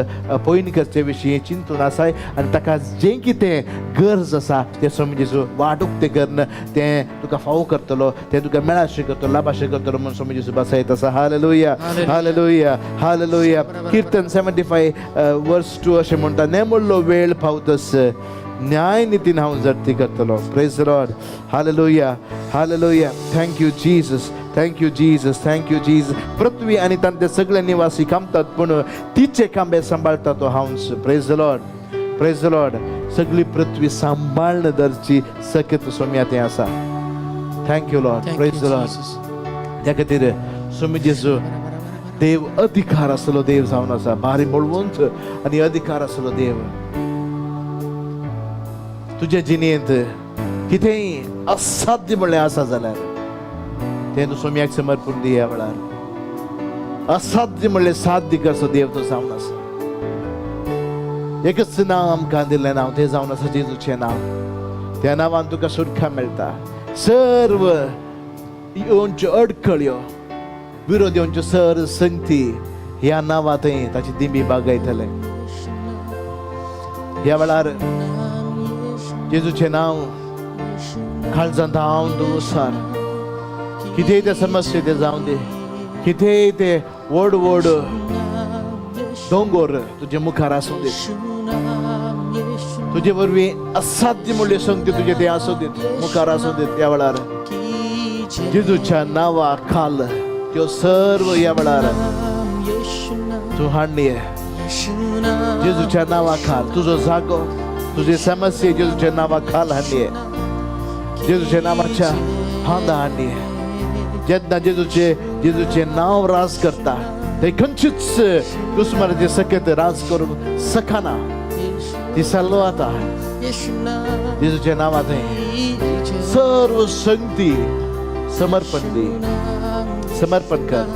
पयण करचे विशीं चिंतून आसाय आनी ताका जें कितें गरज आसा तें स्वामी जेजू वाट उक्तें करून तें तुका फावो करतलो, तें तुका मेळाशें करतलो, लाभाशें करतलो म्हूण स्वामी जेजू बसायत आसा. हालेलुया. Hallelujah. Hallelujah, hallelujah. कीर्तन 75 वर्स 2 अशें म्हणटा, नेमल्लो वेळ पावतस न्याय नितीन हांव जडती करतलो. Praise Lord. Hallelujah, hallelujah. Thank you, Jesus. Thank you, Jesus. Thank you, Jesus. पृथ्वी आनी तांचे सगळे निवासी कामतात, पूण तिचे कांबे सांबाळटा तो हांवच. Praise Lord. Praise Lord. सगळी पृथ्वी सांबाळण दरची सकत स्वामी तें आसा. Thank you, Lord. Thank Praise you, Lord. Jesus. त्या खातीर स्वामी जेजू देव अधिकार आसलो देव जावन आसा, भारी बळवंत आनी अधिकार आसलो देव. तुज्या जिणेंत कितेंय असाध्य म्हणलें आसा जाल्यार तें तूं स्वाम्याक समर्पण दी. ह्या वेळार असाध्य म्हणलें साध्य करचो देव तो जावन आसा. एकच नांव आमकां दिल्लें नांव, तें जावन आसा जेजूचें नांव. त्या नांवान तुका सुटका मेळटा. सर्व येवच्यो अडखळ्यो, विरोध येवच्यो सर संगती ह्या नांवा थंय ताची दिंबी बागयतले. ह्या वेळार जेजूचें नांव काळजांत हांव तूं सार. कितेंय ते समस्ये ते जावं दी, कितेंय ते व्हड व्हड दोंगोर तुजे मुखार आसूं दी, तुजे वरवीं असाध्य म्हणले संगती तुजे ते आसूं दीत, मुखार आसूं दीत, ह्या वेळार जेजूच्या नांवा खाल त्यो सर्व ह्या वेळार तूं हाडणी. जेजूच्या नांवा खाल तुजो जागो, तुझी समस्ये जेजूच्या नांवा खाल हाडणी, जेजूच्या नांवाच्या हांदा हाडणी. जेन्ना जेजूचे जेजूचे नांव राज करता ते खंयचीच दुस्मानाचे सकत राज करूंक सकाना. ती सल्लो आतां जेजूच्या नांवात सर्व संगती समर्पण दी, समर्पण कर.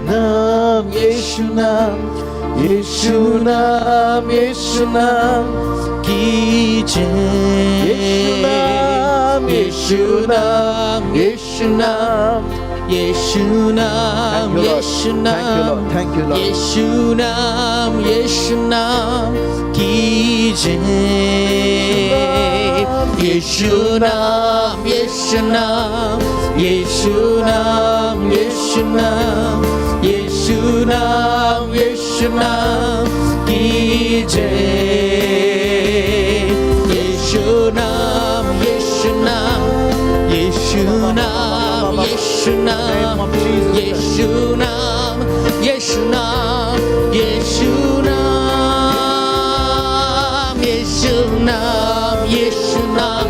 नाम येशू, नाम येशू, नाम येशू, नाम की जय. येशू नाम, येशू नाम, येशू नाम. यीशु नाम, Thank you, Lord. Yeshu Thank you, Lord. नाम, Thank you, Lord. यीशु नाम, यीशु नाम की जय. यीशु नाम, यीशु नाम, यीशु नाम, यीशु नाम, यीशु नाम, यीशु नाम की जय. यीशु नाम, यीशु नाम, यीशु नाम, यीशु नाम, यीशु नाम, यीशु नाम, यीशु नाम, यीशु नाम, यीशु नाम,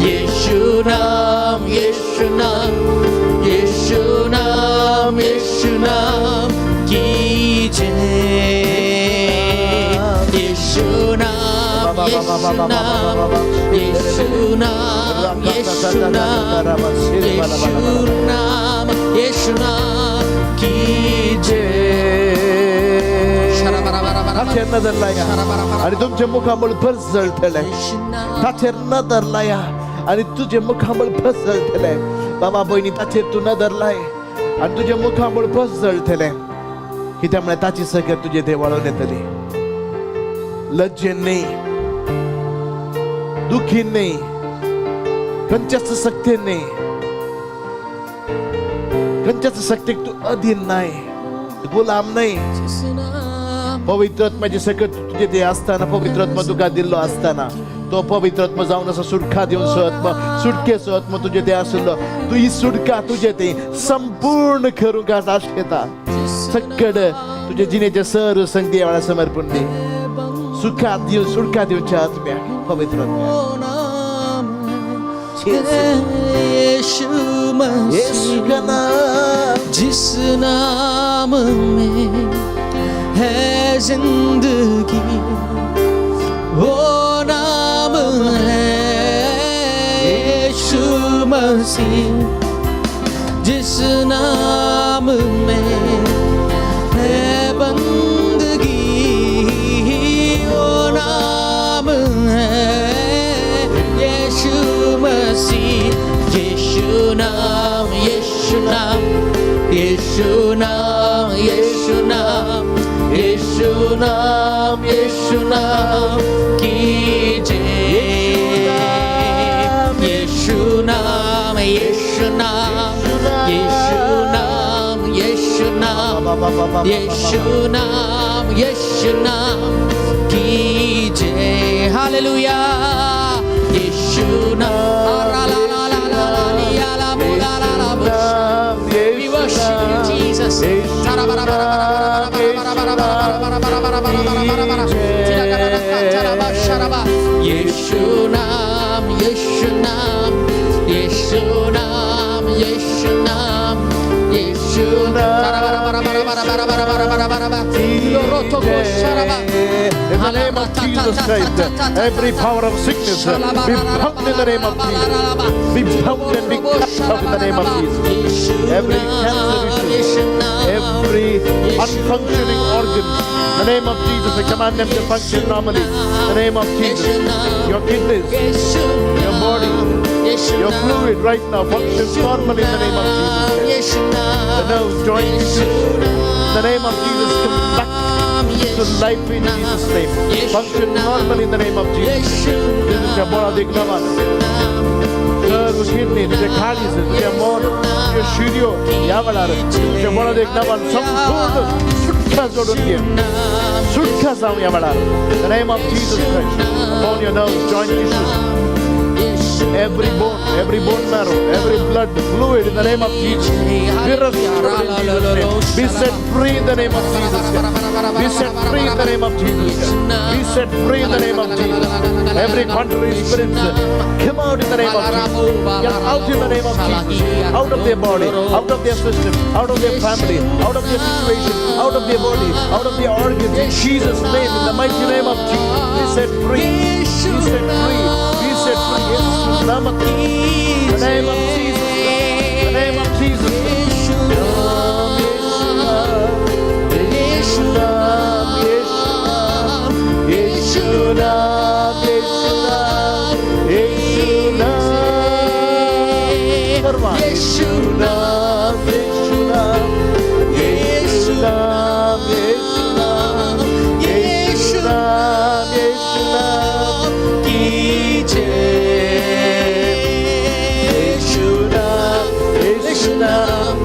यीशु नाम, यीशु नाम, यीशु नाम, यीशु नाम की जय. यीशु नाम, यीशु नाम, यीशु नाम, यीशु नाम, यीशु नाम, यीशु नाम की जय. ताचेर नजर लाया आणि तुमचे मुखामळ भर जळटले. ताचेर नदर लाया आणि तुझे मुखामळ भर जळटले. बाबा, भयणी, ताचेर तूं नदर लाय आणि तुझे मुखामळ भर जळटले. कित्याक म्हळ्यार ताची सगळें तुजे ते वळोवन येतली. लज्जेन न्ही, दुखीन न्ही, खंयच्याच सक्तेन न्ही. खंयच्याच सक्तेक तूं अधीन नाय, गुलाम न्हय. पवित्र आत्म्याची सकत तुजे ते असताना, पवित्र आत्मा तुका दिल्लो असताना, तो पवित्र आत्मा जावन आसा सुटका दिवन आत्मा, सुटकेचो आत्मा तुजे ते आशिल्लो. तूं ही सुटका तुजे ते संपूर्ण करूंक आज आशेता. सकड तुजे जिणेचे सर संगती वेळा समर्पण दी. सुखा दिव, सुटका दिवच्या आत्म्याक, पवित्र आत्म्याक. यीशु मसीह, येशू का नाम, जिस नाम में है जिंदगी, वो नाम है यीशु मसीह. जिस नाम में है बंदगी, वो नाम है यीशु मसीह. यीशु नाम, यीशु नाम, यीशु नाम, यीशु नाम, यीशु नाम, यीशु नाम की जय. यीशु नाम, यीशु नाम, यीशु नाम, यीशु नाम, यीशु नाम, यीशु नाम की जय. हालेलुया. यीशु नाम. ला ला ला ला ला ला ला ला ला ला ला. We worship you, Jesus. यीशु नाम, यीशु नाम, यीशु नाम, यीशु नाम, यीशु. In the name of Jesus Christ, every power of sickness be bound in the name of Jesus. Be bound and be cut off in the name of Jesus. Every cancer issue, every unfunctioning organ, in the name of Jesus, I command them to function normally. In the name of Jesus, your kidneys, your body, your fluid right now functions normally in the name of Jesus. The nerves, joint tissues, in the name of Jesus, come back to life in Jesus' name. Function normally in the name of Jesus. तुझ्या बळादीक नावान सर्व kidney, तुझे काळीज, तुझे मन, तुझे शिरयो ह्या वेळार तुझ्या बळादीक नावान संपूर्ण सुटका जोडून घे. सुटका जावं ह्या वेळार. The name of Jesus Christ upon your nerves, joint tissues. Every bone marrow, every blood fluid in the name of Jesus. Be restored in Jesus' name. Be set free in the name of Jesus. Be set free in the name of Jesus. Be set free in the name of Jesus. Every contrary spirit, come out in the name of Jesus. Get out in the name of Jesus. Out of their body, out of their system, out of their family, out of their situation, out of their body, out of their organs. In Jesus' name, in the mighty name of Jesus, be set free. Be set free. Be set free. Yes, the name of Jesus. The name of Jesus. Yeshu नाम, Yeshu नाम, Yeshu नाम, Yeshu नाम, Yeshu नाम, Yeshu नाम, Yeshu नाम, Yeshu नाम, Yeshu नाम, Yeshu नाम की जय. Yeshu नाम, Yeshu नाम,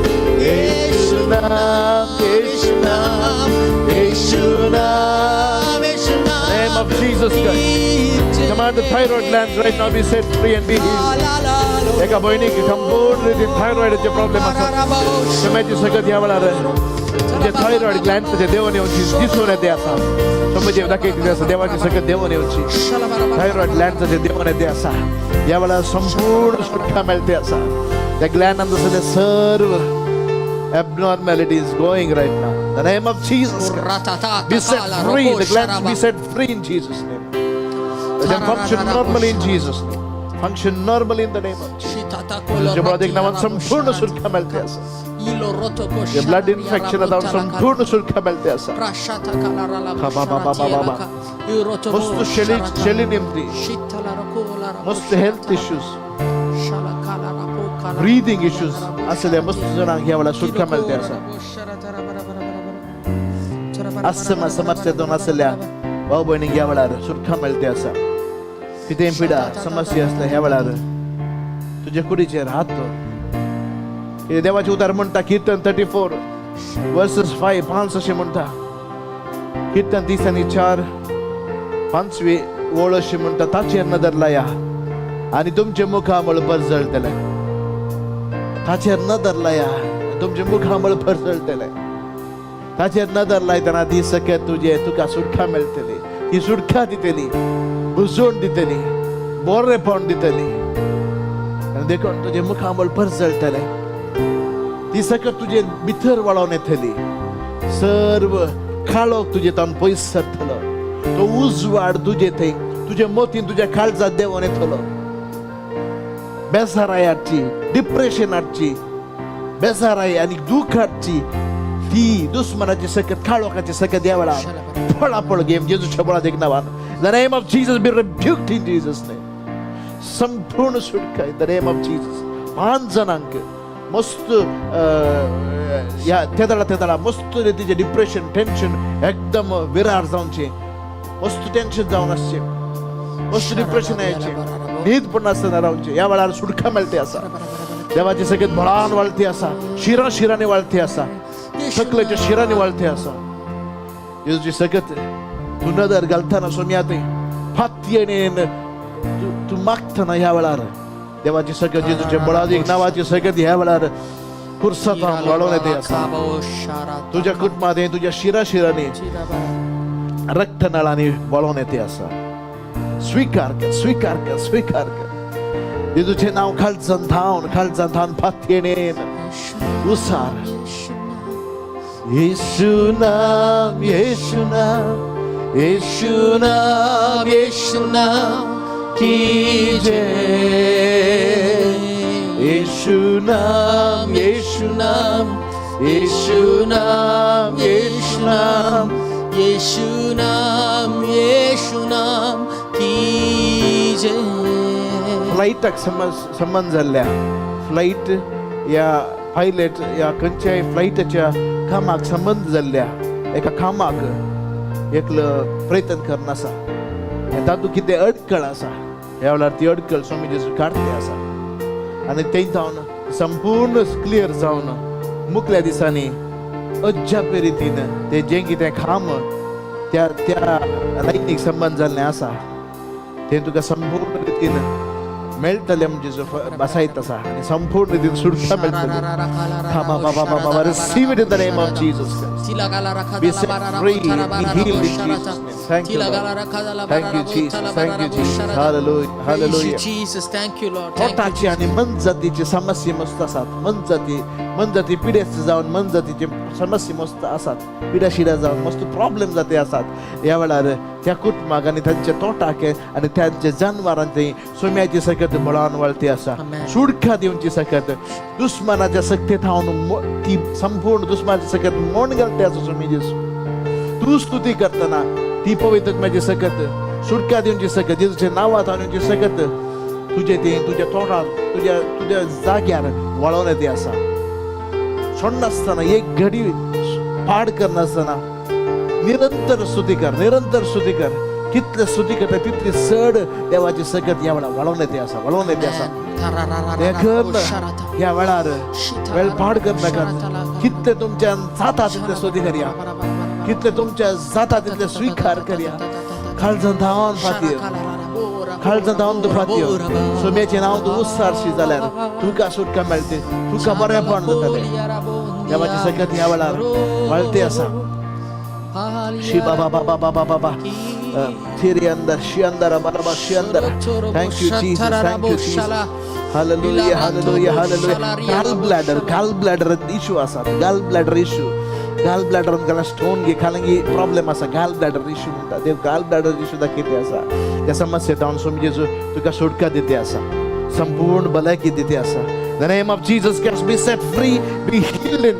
Yeshu नाम, Yeshu नाम, Yeshu नाम. Name of Jesus Christ. Command the thyroid glands right now be set free and be healed. एका भयणीक संपूर्ण रितीन थायरॉइडाचे प्रॉब्लेम आसा. सोम्याची सकत ह्या वेळार तुझे थायरॉइड ग्लँड्सचे देवून येवची दिसून येते आसा. सोम्याची दाखयती आसा देवाची सकत देवून येवची. थायरॉइड ग्लँड्सचे देवून येते आसा. ह्या वेळार संपूर्ण सुटका मेळते आसा. त्या ग्लँडान आसलेले सर्व abnormalities going right now. The name of Jesus Christ. Be set free. The glands be set free in Jesus' name. Let them function normally in Jesus' name. Function normally in the name of Jesus. तुझ्या बळात नावान संपूर्ण सुटका मेळते आसा. जे blood infection जावन संपूर्ण सुटका मेळते आसा. बा बा बा बा बा. मस्त शेली शेली निमती, मस्त हेल्थ इश्यूज, ब्रीदिंग इश्यूज असले मस्त जणांक ह्या वेळार सुटका मेळते आसा. अस्थमा समस्या आसल्या भाव भयणींक ह्या वेळार सुटका मेळते आसा. कितें पिडा समस्या आसल्या ह्या वेळार तुझ्या कुडीचेर हात दवर. कितें देवाचें उतार म्हणटा, किर्तन 34 वर्सेस 5, 5 अशें म्हणटा. किर्तन 34 पांचवी ओळ अशी म्हणटा, ताचेर नदर लाया आनी तुमचे मुखामळ परजळटलें. ताचेर नदर लाया, तुमचे मुखामळ परजळटलें. ताचेर नदर लायतना ती सकत तुजे तुका सुटका मेळटली. ती सुटका दितली, बुजोवन दितली, बरेपण दितली आनी देखून तुजें मुखामळ परजळटलें. ती सकत तुजे भितर वळोवन येतली. सर्व काळोख तुजे तावन पयस सरतलो. तो उजवाड तुजे थंय तुजे मोतीन तुज्या काळजात देंवोन येतलो. बेजाराय हाडची, डिप्रेशन हाडची, बेजाराय आनी दूख हाडची ती दुस्मनाची सकत, काळोखाची सकत ह्या वेळार पळापळ घेम जेजूच्या बळात एक नावान. The name of Jesus be rebuked in Jesus' name. संपूर्ण सुटका in the name of Jesus. पांच जणांक मस्त ह्या तेदळा तेदळा मस्त रितीचे डिप्रेशन, टेन्शन, एकदम विरार जावचे, मस्त टेन्शन जावन आसचे, मस्त डिप्रेशन यायचे, न्हीद पण नासतना रावचे, ह्या वेळार सुटका मेळते आसा. देवाची सगळ्यात बळान वाळती आसा. शिरा शिरांनी वाळती आसा. तकलेच्या शिरांनी वाळती आसा. जेजूची सकत तूं नदर घालतना सोम्या थंय फातयेन तूं तूं मागतना ह्या वेळार देवाची सकत जेजूच्या बळादीक नावाची सकत ह्या वेळार पुरसातान वाडोवन येते आसा. तुझ्या कुटुंबात, तुझ्या शिरा शिरांनी, रक्तनळांनी वळोवन येते आसा. स्वीकार कर, स्वीकार कर, स्वीकार कर. जेजूचे नाव खालचान धावन, खालचान धावन फातयेन उसार. येशू नाम, येशू नाम, येशू नाम, येशू नाम की जय. येशू नाम, येशू नाम, येशू नाम, येशू नाम, यीशु नाम, यीशु नाम की जय. फ्लायटाक संबंद जाल्ल्या फ्लायट या पायलट या खंयच्याय फ्लायटाच्या कामाक संबंद जाल्ल्या एका कामाक एकलो प्रयत्न करना आसा. तातूंत कितें अडकळ आसा, ह्या वेळार ती अडकळ स्वामी जेजू काडते आसा आनी थंय जावन संपूर्ण क्लियर जावन मुखल्या दिसांनी अजापे रितीन ते जें कितें काम त्या त्या लायनीक संबंद जाल्लें आसा तें तुका संपूर्ण रितीन मेळटलें म्हणजे बसायत आसा आनी संपूर्ण रितीन सुटका मेळटली. बाबा, receive it in the name of Jesus Christ. Be set free, be healed in Jesus' name. Thank you, Lord. Thank you, Jesus. Thank you, Jesus. Hallelujah. Hallelujah. Jesus, thank you, Lord. Thank you. पोटाची आणि मनजातीची समस्या मस्त आसात. मनजाती मनजाती पिडेस्त जावन मनजातीची समस्या मस्त आसात. पिड्या शिड्या जावन मस्त प्रॉब्लेम जाते आसात. ह्या वेळार त्या कुटुंबाक आनी तांच्या तोटाक आनी तांच्या जानवरांचे सोम्याची सकत बळान वळती आसा. Amen. सुडका दिवची सकत दुस्मनाच्या सक्ते थावन ती संपूर्ण दुस्मनाच्या सकत मोण घालते आसा. स्वामी जेसू, तूं स्तुती करतना ती पवित्र माझी सकत सुटका दिवची सकत जेजूच्या नांवात दिवची सकत तुजे ते तुज्या तोंडात तुज्या तुज्या जाग्यार वळोवन येते आसा. सोडनासतना, एक घडी पाड करनासतना निरंतर स्तुती कर, निरंतर स्तुती कर. कितले स्तुती करता तितली चड देवाची सकत ह्या वेळार वळोवन येते आसा, वळोवन येते आसा. देखून ह्या वेळार वेळ पाड करनाका. कितले तुमच्या जाता तितले स्तुती करया, कितले तुमच्या जाता तितले स्वीकार करया. काळजान धांवन फाती, काळजान धांवन तूं फाती सोम्याचें नांव तूं उत्सारशी जाल्यार तुका सुटका मेळटे, तुका बरेपण जातलें. देवाची सकत ह्या वेळार वळते आसा. शी बाबा बाबा बाबा बाबा थिरी अंदर she अंदर बाबा she अंदर. Thank you, Jesus. Thank you, Jesus. Hallelujah, hallelujah, hallelujah. Gall bladder, gall bladder issue आसा. Gall bladder issue, gall bladder घाला स्टोन घे खालंगी प्रॉब्लेम आसा. गाल ब्लॅडर इशू म्हणटा देव. गाल ब्लॅडर इशू दाखयते आसा. त्या समस्ये जावन स्वामी जेजू तुका सुटका दिते आसा, संपूर्ण भलायकी दिते आसा. The name of Jesus Christ, be set free, be healed and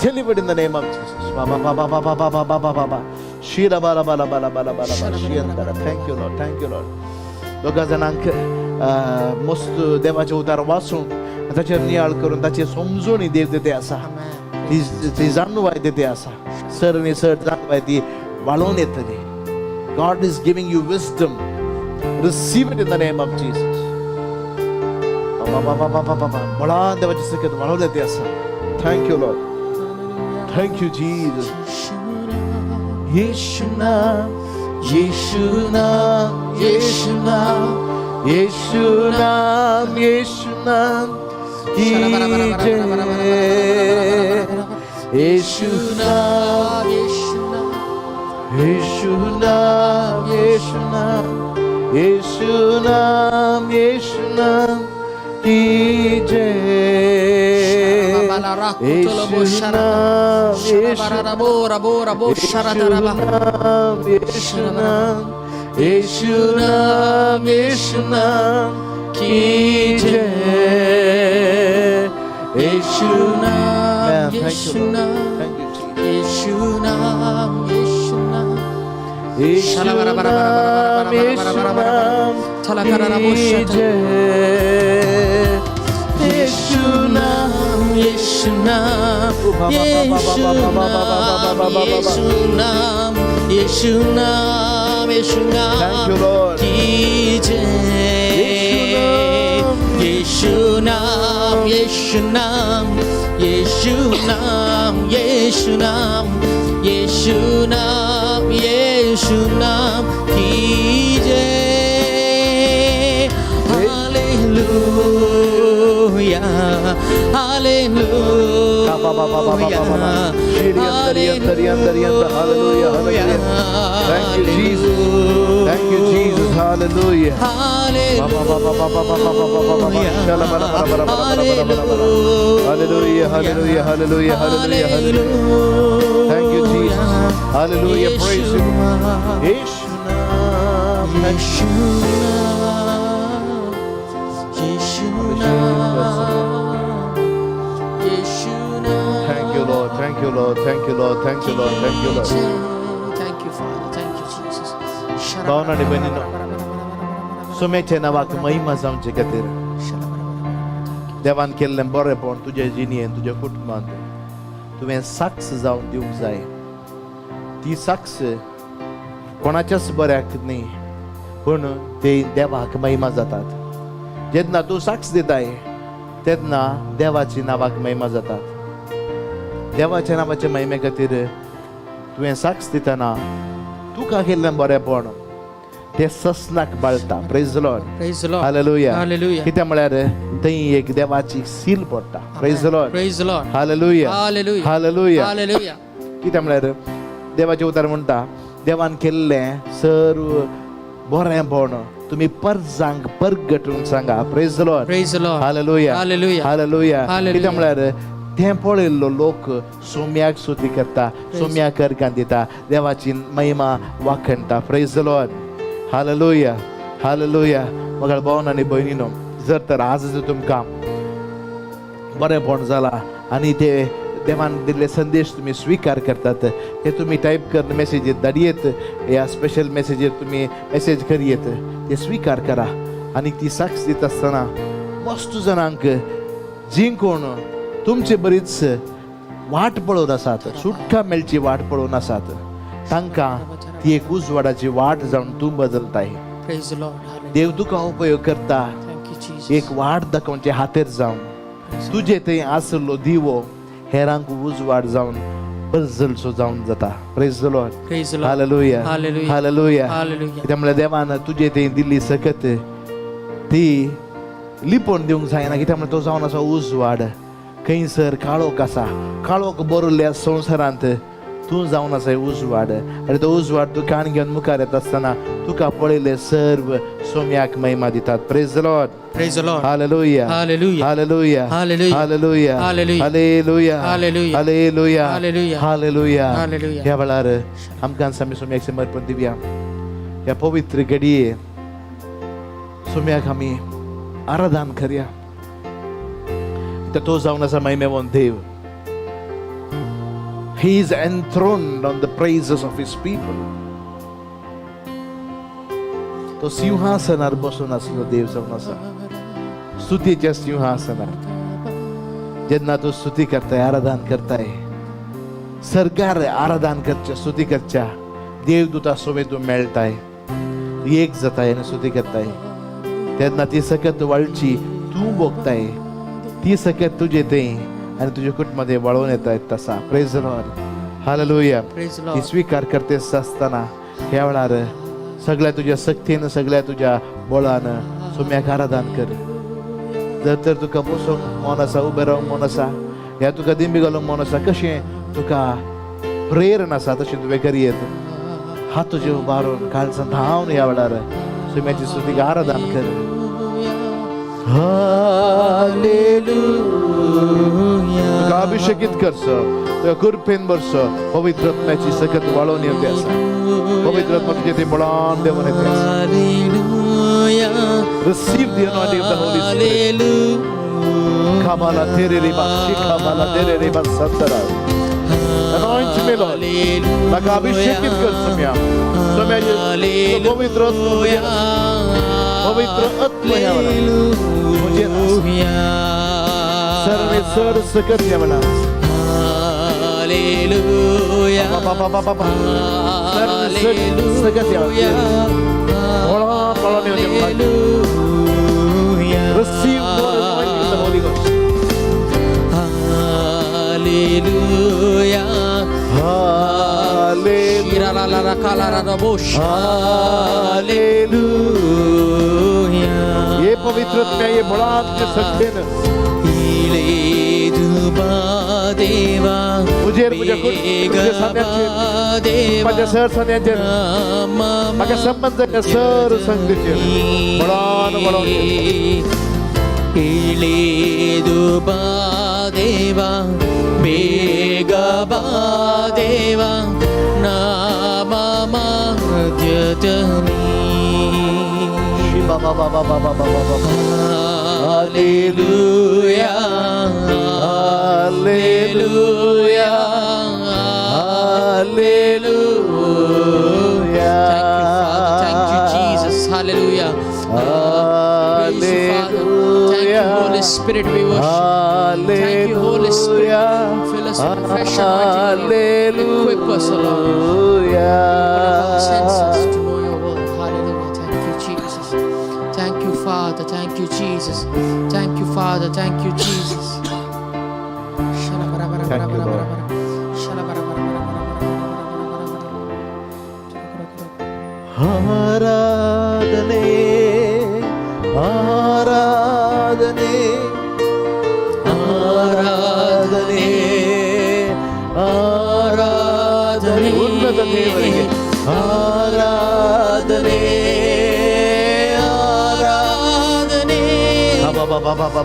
delivered in the name of Jesus. Ba ba ba ba ba ba ba ba ba ba ba. Shira ba ba ba ba ba ba ba ba. Shira. Thank you, Lord. Thank you, Lord. दोगा जाणांक मस्त देवाचें उतार वाचून ताचेर नियाळ करून ताचेर समजून देव दिते आसा. ती ती जाणवाय दिते आसा. सर आनी सर जाणवाय ती वाळोवन येतली. God is giving you wisdom. Receive it in the name of Jesus. बाबा बाबा बाबा बाबा, बळान देवाची सकत वाळवले ते आसा. Thank you, Lord. Thank you, Jesus. Yeshu नाम, येशू नाम, येशू नाम, येशू नाम, येशू नाम की जय. येशू नाम, येशू नाम, येशू नाम, येशू नाम, येशू नाम की जय. येशू नाम, येशू नाम, येशू नाम, येशू नाम, येशू नाम की जय. येशू नाम. Thank you, Lord. Thank you, Jesus. Yeshu नाम, येशू नाम. येशू नाम, येशू नाम की जय. येशू नाम. येशू नाम, येशू नाम, येशू नाम, येशू नाम, येशू नाम Thank you, Lord. की जय. येशू नाम, येशू नाम, येशू नाम, येशू नाम, येशू नाम, येशू नाम की जय. Hallelujah, hallelujah. Hallelujah, hallelujah. Thank you, Jesus. Thank you, Jesus. Hallelujah. Hallelujah, hallelujah, hallelujah, hallelujah, hallelujah. Thank you, Jesus. Hallelujah. Praise you. Yeshu naam. Yeshu नाम, Yeshu नाम, Yeshu नाम. Thank you, Lord. Thank you, Lord. Thank you, Lord. Thank you, Lord. Thank you, Lord. Thank you, Father. Thank you, Jesus. भावना आणि बहिणींनो, सुमेच्या नांवाक महिमा जावचे खातीर देवान केल्लें बरेंपण तुज्या जिणेन, तुज्या कुटुंबांत तुवें साक्ष जावन दिवंक जाय. ती साक्ष कोणाच्याच बऱ्याक न्ही, पूण ते देवाक महिमा जातात. जेन्ना तूं साक्ष दिताय तेन्ना देवाची नांवाक महिमा जातात. देवाच्या नांवाच्या महिमे खातीर तुवें साक्ष दितना तुका केल्लें बरेंपण ते ससनाक बाळटा. Praise the Lord. Praise the Lord. Hallelujah. Hallelujah. कित्याक म्हळ्यार थंय एक देवाची सील पडटा. Praise the Lord. Praise the Lord. Hallelujah. Hallelujah. Hallelujah. Hallelujah. कित्याक म्हळ्यार देवाचें उतर म्हणटा, देवान केल्लें सर्व बरेंपण तुमी परजांक परगटून सांगा. Praise the Lord. Praise the Lord. Hallelujah. Hallelujah. Hallelujah. Hallelujah. कित्याक म्हळ्यार तें पळयल्लो लोक सोम्याक स्तुती करता, सोम्याक अर्गां दिता, देवाची महिमा वाखणटा. Praise the Lord. Hallelujah. Hallelujah. मगळ भावन आनी भयणीनो, जर तर आज जर तुमकां बरेंपण जालां आनी ते देवान दिल्ले संदेश तुमी स्विकार करतात, ते तुमी टायप करून मेसेजीर धाडयेत, ह्या स्पेशल मेसेजीर तुमी मेसेज करयेत, ते स्विकार करा. आनी ती साक्ष दिता आसतना मस्त जाणांक जी कोण तुमचे बरीच वाट पळोवन आसात, सुटका मेळची वाट पळोवन आसात, तांकां ती एक उजवाडाची वाट जावन तूं बदलताय. Praise the Lord. Hallelujah. देव तुका उपयोग करता Thank you, Jesus. एक वाट दाखोवचे हातेर जावन तुजे थंय आसलो दिवो हेरांक उजवाड जावन परजलसो जावन जाता. Praise the Lord. Praise the Lord. Hallelujah. Hallelujah. Hallelujah. Hallelujah. कित्याक म्हळ्यार देवान तुजे थंय दिल्ली सकत ती लिपोवन दिवंक जायना. कित्याक म्हळ्यार तो जावन आसा उजवाड. खंयसर काळोख आसा, काळोख भरिल्ल्या संवसारांत तूं जावन आसा उजवाड, आनी तो उजवाड तूं कान घेवन मुखार येता आसतना तुका पळयल्ले सर्व सोम्याक महिमा दितात. Praise the Lord. Praise the Lord. Hallelujah. Hallelujah. Hallelujah. Hallelujah. Hallelujah. Hallelujah. Hallelujah. Hallelujah. Hallelujah. Hallelujah. Hallelujah. Hallelujah. ह्या वेळार आमकां आमी सोम्याक समर्पण दिवया. ह्या पवित्र घडये सोम्याक आमी आराधन करया. तर तो जावन आसा महिमेवंत देव. He is enthroned on the praises of his people. तो सिंहासनार बसून आसलो देव जावन आसा, स्तुतीच्या सिंहासनार. जेन्ना तूं स्तुती करताय, आराधन करताय, सरकार आराधन करच्या, स्तुती करच्या देवदूता सोबेत तूं मेळटाय, एक जाताय आनी स्तुती करताय, तेन्ना ती सकत वाळची तूं भोगताय, ती सकत तुजे थंय आनी तुज्या कुटुंबांत वळोवन येताय तसा. Praise the Lord. Hallelujah. Praise the ती Lord. स्विकार करते आसतना ह्या वेळार सगळ्या तुज्या शक्तीन, सगळ्या तुज्या बळान सोम्याक आराधन कर. जर तर तुका बसूंक मन आसा, उबें रावंक मन आसा, ह्या तुका दिंबी घालूंक मन आसा, कशें तुका प्रेरण आसा तशें तुवें करयेत. हात तुजे उबारून काळजान धांवन ह्या वेळार सोम्याची स्तुतीक आराधन कर. Hallelujah. तुका अभिषेकीत करचो, तुका कृपेन भरचो, पवित्र आत्म्याची सकत वाळोवन येवचे आसा. पवित्र आत्मा तुजे ते बळान देवून येते आसा. Hallelujah. Receive the anointing of the Holy Spirit. Hallelujah. Kamala tere riba, shikamala tere riba santara. Anoint me, Lord. म्हाका अभिषेकीत कर सोम्या. सोम्याचे पवित्र आत्मा म्हजेर आसा. पवित्र आत्मा ह्या वेळार म्हजेर आसा. सर्वे सर सकत ह्या वेळार. Hallelujah. बा, बा, बा, बा, बा. सर्व सकत ह्या वेळार. बळा, बळा येवचें म्हाका. Hallelujah. Receive more anointing of the Holy Ghost. Hallelujah. Hallelujah. Hallelujah. ये पवित्र आत्म्या, ये बळान तुजे शक्तीन देवा तुजेर, तुज्या तुज्या सांद्यांचेर, म्हाज्या सर सांद्यांचेर, म्हाका संबंद जाल्ल्या सर संगतीचेर बळान बळान. ಇಳಿದು ಬಾ ದೇವಾ, ಬೇಗ ಬಾ ದೇವಾ, ನಾಮ ಮಧ್ಯದಲ್ಲಿ. ಬಾ ಬಾ ಬಾ ಬಾ ಬಾ ಬಾ ಬಾ ಬಾ. Hallelujah. Hallelujah. Hallelujah. Thank you, Father. Thank you, Jesus. Hallelujah. Praise you, Father. Thank you, Holy Spirit. We worship. Thank you, Holy Spirit. Fill us with fresh anointing, Lord. Equip us, O Lord. Open up our senses to know your word. Hallelujah. Thank you, Jesus. Thank you, Father. Thank you, Jesus. Thank you, Father. Thank you, Jesus. Thank you, Lord. ಉನ್ನತ ದೇವರಿಗೆ ಆರಾಧನೆ, ಆರಾಧನೆ, ಆರಾಧನೆ,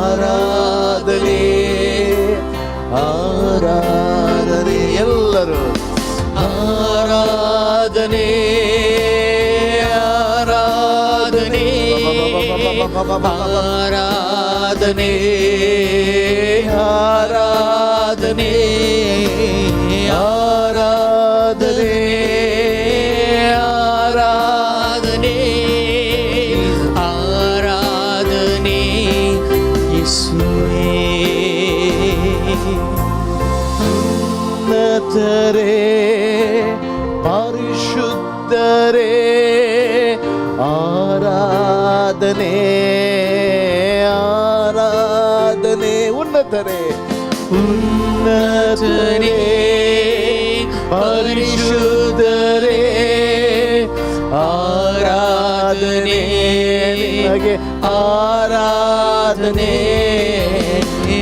ಆರಾಧನೆ, ಆರಾಧನೆ. ಎಲ್ಲರೂ ಆರಾಧನೆ, ಆರಾಧನೆ, ಆರಾಧನೆ, ಆರಾಧನೆ, ಆರಾಧನೆ, ಆರಾಧನೆ, ಆರಾಧನೆ ಯೇಸುವೇ. ಉನ್ನತರೇ, ಪರಿಶುದ್ಧರೇ, ಆರಾಧನೆ, ಆರಾಧನೆ. ಉನ್ನತರೇ, ಉನ್ನತರೇ, ಪರಿಶುದ್ಧರೇ, ಆರಾಧನೆ ನಿಮಗೆ, ಆರಾಧನೆ,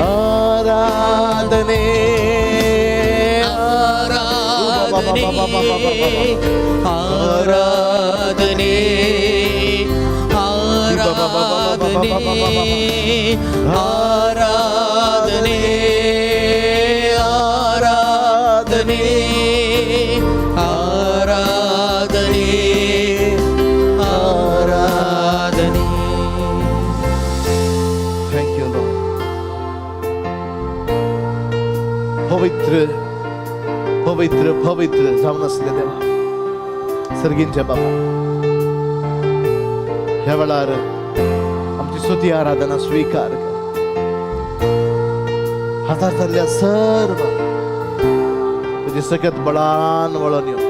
ಆರಾಧನೆ, ಆರಾಧನೆ, ಆರಾಧನೆ, ಆರಾಧನೆ, ಆರಾಧನೆ, ಆರಾಧನೆ, ಆರಾಧನೆ, ಆರಾಧನೆ. Thank you Lord. पवित्र, पवित्र, पवित्र जावन आसले देवा, सर्गींच्या बाबा, ह्या वेळार आमची स्तुती आराधना स्वीकार कर. हातांतल्या सर्व तुझी सकत बळान वळोन येव.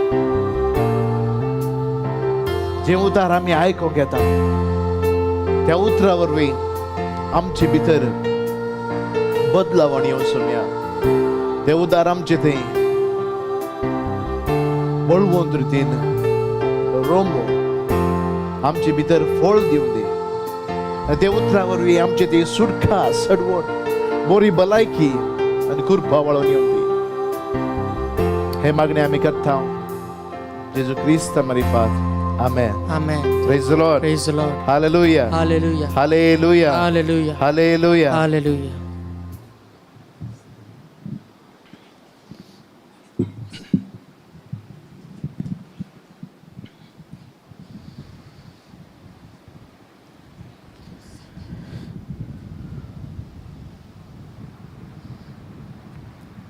जे उतार आमी आयकूंक येता त्या उतरा वरवीं आमचे भितर बदलावण येवं सोम्या. ते उदार आमचे थंय बळवंत रितीन रोमो आमचे भितर फळ दिवन दी आनी ते उतरा वरवीं आमचे ती सुटका, सडवण, बरी भलायकी आनी कृपा वळोवन येवन दी. हे मागणें आमी करता जेजू क्रिस्त मारिफात, आमेन. Amen. Praise the Lord. Praise the Lord. Hallelujah. Hallelujah. Hallelujah. Hallelujah. Hallelujah. Hallelujah.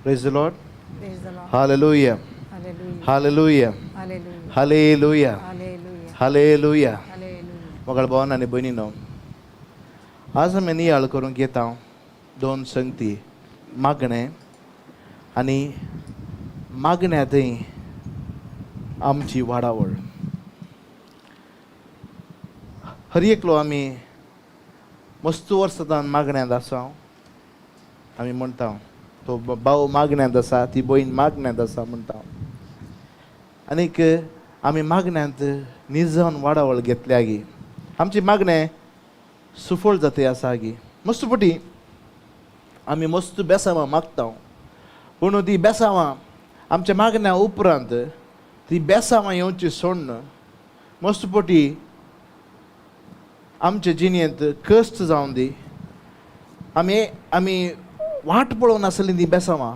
Praise the Lord. Praise the Lord. Hallelujah. Hallelujah. Hallelujah. Hallelujah. Hallelujah. Hallelujah. Hallelujah. Hallelujah. मोगाळ भावान आनी भयणीनो, आज आमी नियाळ करूंक घेता दोन संगती, मागणें आनी मागण्या थंय आमची वाडावळ. हर एकलो आमी मस्त वर्सां मागण्यांत आसा. आमी म्हणटा तो भाव मागण्यांत आसा, ती भयण मागण्यांत आसा म्हणटा. आनीक आमी मागण्यांत निजान वाडावळ घेतल्या गी, आमची मागणें सुफळ जाते आसा गी. मस्त पटी आमी मस्त बेसांवां मागता, पूण ती बेसांवां आमच्या मागण्या उपरांत ती बेसांवां येवची सोडून मस्त पटी आमचे जिणेंत कश्ट जावन दी. आमी आमी वाट पळोवन आसली ती बेसांवां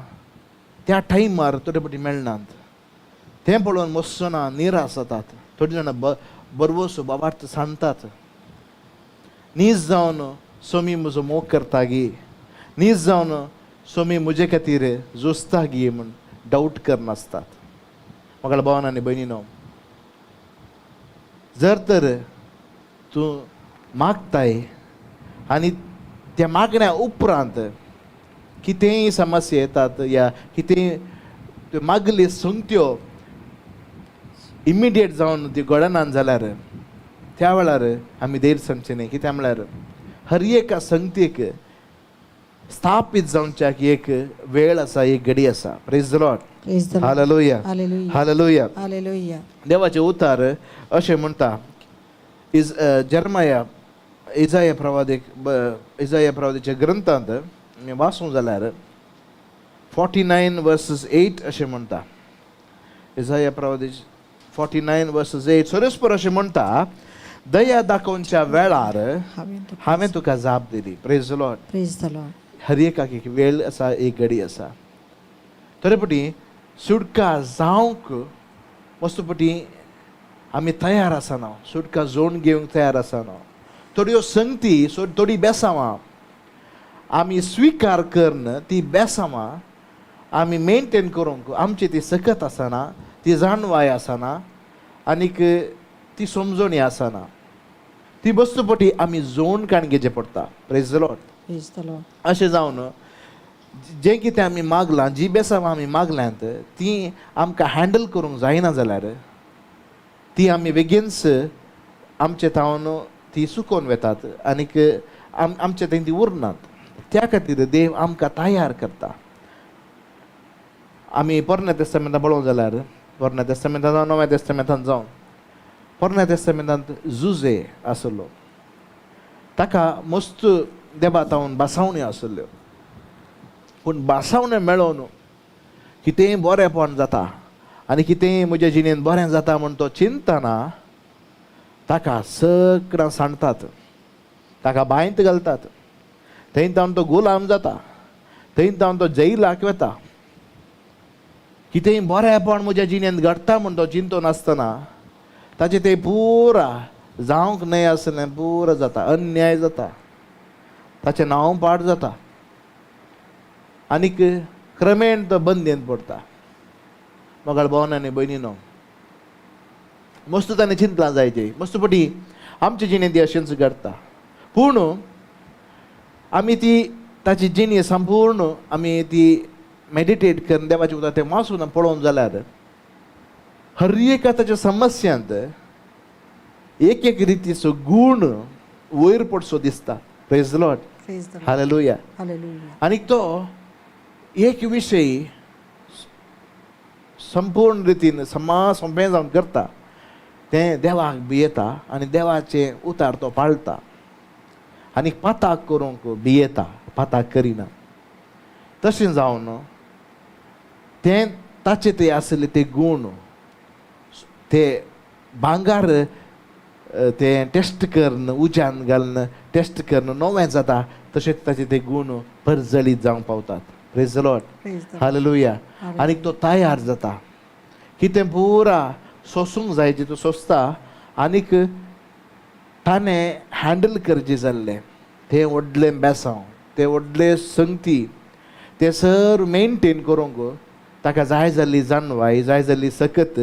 त्या टायमार थोडे पटी मेळनात. तें पळोवन मस्त जाणां निराश जातात, थोडीं जाणां बरवसो बाबार्थ सांगतात. नीज जावन सोमी म्हजो मोग करता गी, नीज जावन सोमी म्हजे खातीर जोसता गी म्हूण डावट करनासतात. म्हाका भावान आनी भयणीनो, जर तर तूं मागताय आनी त्या मागण्या उपरांत कितेंय समस्या येतात या कितेंय त्यो मागली संगत्यो इमिडिएट जावन त्यो घडनात जाल्यार त्या वेळार आमी धैर्य समचें न्ही. कित्याक म्हळ्यार हर एका संगतीक स्थापीत जावच्याक एक वेळ आसा, एक घडी आसा. Praise the Lord. Praise the Lord. Hallelujah. Hallelujah. Hallelujah. Hallelujah. देवाचे उतार अशें म्हणटा, is जर्माया इजाया प्रवादीक, इजाया प्रवादीच्या ग्रंथांत आमी वाचूंक जाल्यार 49 वर्सीस 8 अशें म्हणटा, इसाया प्रवादी 49 verses 8 सोरेस्पर अशें म्हणटा, दया दाखोवच्या वेळार हांवें तुका जाप दिली. Praise Lord. Praise the Lord. हर एकाक एक वेळ आसा, एक घडी आसा. तरी पटी सुटका जावंक वस्तू पटी आमी तयार आसना, सुटका जोड घेवंक तयार आसना. थोड्यो संगती, थोडी बेसांवां आमी स्विकार करून ती बेसांवां आमी मेनटेन करूंक आमची ती सकत आसना, ती जाणवाय आसना आनीक ती समजणी आसना. ती वस्तुपटी आमी जोड काण घेवचें पडटा. Praise Lord. Praise the Lord. अशें जावन जें कितें आमी मागलां, जी बेसांवां आमी मागल्यांत, ती आमकां हँडल करूंक जायना जाल्यार ती आमी बेगीनच आमचे थावन ती सुकोवन वेतात आनीक आमचे थंय ती उरनात. त्या खातीर देव आमकां तयार करता. आमी पोरण्या तेस्तामेंतान पळोवंक जाल्यार, पोरण्या तेस्तामेंतान जावं, नव्या तेस्तामेंतान जावं, पोरण्या तेस्तामेंतांत जुजे आसलो. ताका मस्त देवा तावन बासावण्यो आसल्ल्यो. पूण बासावण्यो मेळोवन कितेंय बरेंपण जाता आनी कितेंय म्हज्या जिणेंत बरें जाता म्हूण तो चिंतना ताका सगळां सांडतात, ताका बांयत घालतात. थंय तावन तो गुलाम जाता, थंय तावन तो जैलाक वता. कितेंय बरेंपण म्हज्या जिणेंत घडटा म्हूण तो चिंतो नासतना ताचें तें पुरा जावंक न्हय आसलें पुरा जाता. अन्याय जाता, ताचें नांव पाड जाता आनीक क्रमेण तो बंदेन पडटा. मोगाळ भोवन आनी भयणीनो, मस्त ताणें चिंतलां जायचे. मस्त पटी आमचे जिणेंत ती अशेंच घडटा. पूण आमी ती ताची जिणी संपूर्ण आमी ती मेडिटेट करून देवाचें उतर तें वाचून पळोवंक जाल्यार हर एका ताच्या समस्यांत एक एक रितीचो गूण वयर पडसो दिसता. Praise Lord. Praise the Lord. Hallelujah. Hallelujah. आनी तो एक विशय संपूर्ण रितीन समा सोंपें जावन करता, तें देवाक भियेता आनी देवाचें उतार तो पाळटा आनी पाताक करूंक भियेता, पाताक करिना. तशें जावन तें ताचे ते आसले ते गूण ते भांगार तें टेस्ट करून, उज्यान घालून टेस्ट करून नवें जाता, तशेंच ताचे ते गूण परजळीत जावंक पावतात. Praise Lord. Praise the Lord. Hallelujah. आनी तो तयार जाता. कितें पुरा सोसूंक जाय तो सोंसता आनीक ताणें हँडल करचें जाल्लें तें व्हडलें बेसांव, तें व्हडलें संगती, तें सर मेनटेन करूंक ताका जाय जाल्ली जाणवाय, जाय जाल्ली सकत,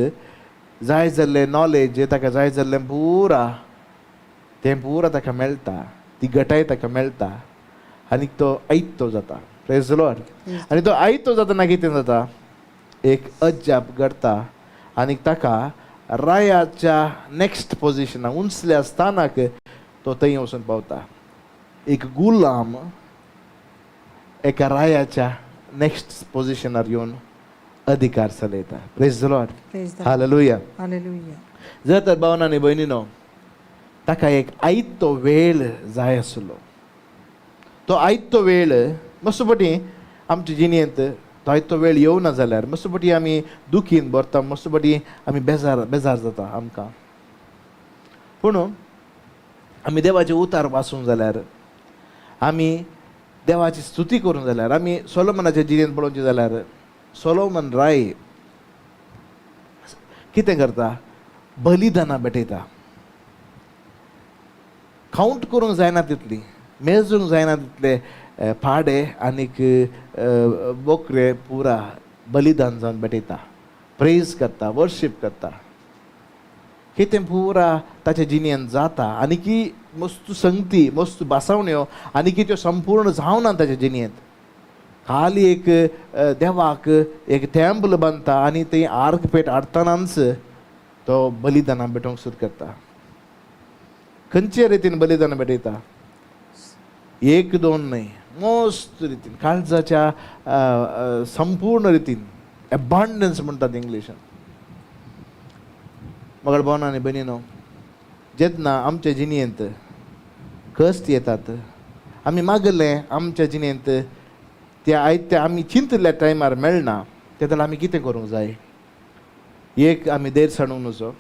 जाय जाल्लें नॉलेज, ताका जाय जाल्लें पुरा तें पुरा ताका मेळटा. ती गटाय ताका मेळटा आनी तो आयतो जाता. Praise Lord. आनी तो आयतो जातना कितें जाता, एक अजाप घडटा आनी ताका रायाच्या नेक्स्ट पोजिशनाक, उंचल्या स्थानाक तो थंय वचून पावता. एक गुलाम एका रायाच्या नेक्स्ट पोजिशनार येवन अधिकार चलयता. Praise Lord. Praise the Lord. Hallelujah. Hallelujah. जर तर भावना आनी भयणीनो, ताका एक आयतो वेळ जाय आसलो. तो आयतो वेळ मस्त पटी आमच्या जिणेंत तो आयतो वेळ येवना जाल्यार मस्त पटी आमी दुखीन भरता, मस्त पटी आमी बेजार बेजार जाता आमकां. पूण आमी देवाचे उतार वाचूंक जाल्यार, आमी देवाची स्तुती करूंक जाल्यार, आमी सोलोमनाच्या जिणेंत पळोवचें जाल्यार सोलोमन राय कितें करता? बलिदानां भेटयता. कावंट करूंक जायना तितली, मेजूंक जायना तितले पाडे आनीक बोकरे पुरा बलिदान जावन भेटयता, प्रेज करता, वर्शीप करता. कितें पुरा ताच्या जिणेंत जाता आनी की मस्त संगती, मस्त बासावण्यो आनी की त्यो संपूर्ण जावना ताच्या जिणेंत. खाली एक देवाक एक टेम्पल बांदता आनी थंय आर्क पेट हाडटनाच तो बलिदानां भेटोवंक सुरू करता. खंयचे रितीन बलिदानां भेटयता? एक दोन न्हय, मस्त रितीन, काळजाच्या संपूर्ण रितीन, एबांडन्स म्हणटात इंग्लिशान. मगळ भावना आनी भयणीनो, जेन्ना आमच्या जिणेंत कश्ट येतात, आमी मागलें आमच्या जिणेंत त्या आयत्या आमी चिंतल्या टायमार मेळना, तेन्ना आमी कितें करूंक जाय? एक आमी देर सांडूंक नजो.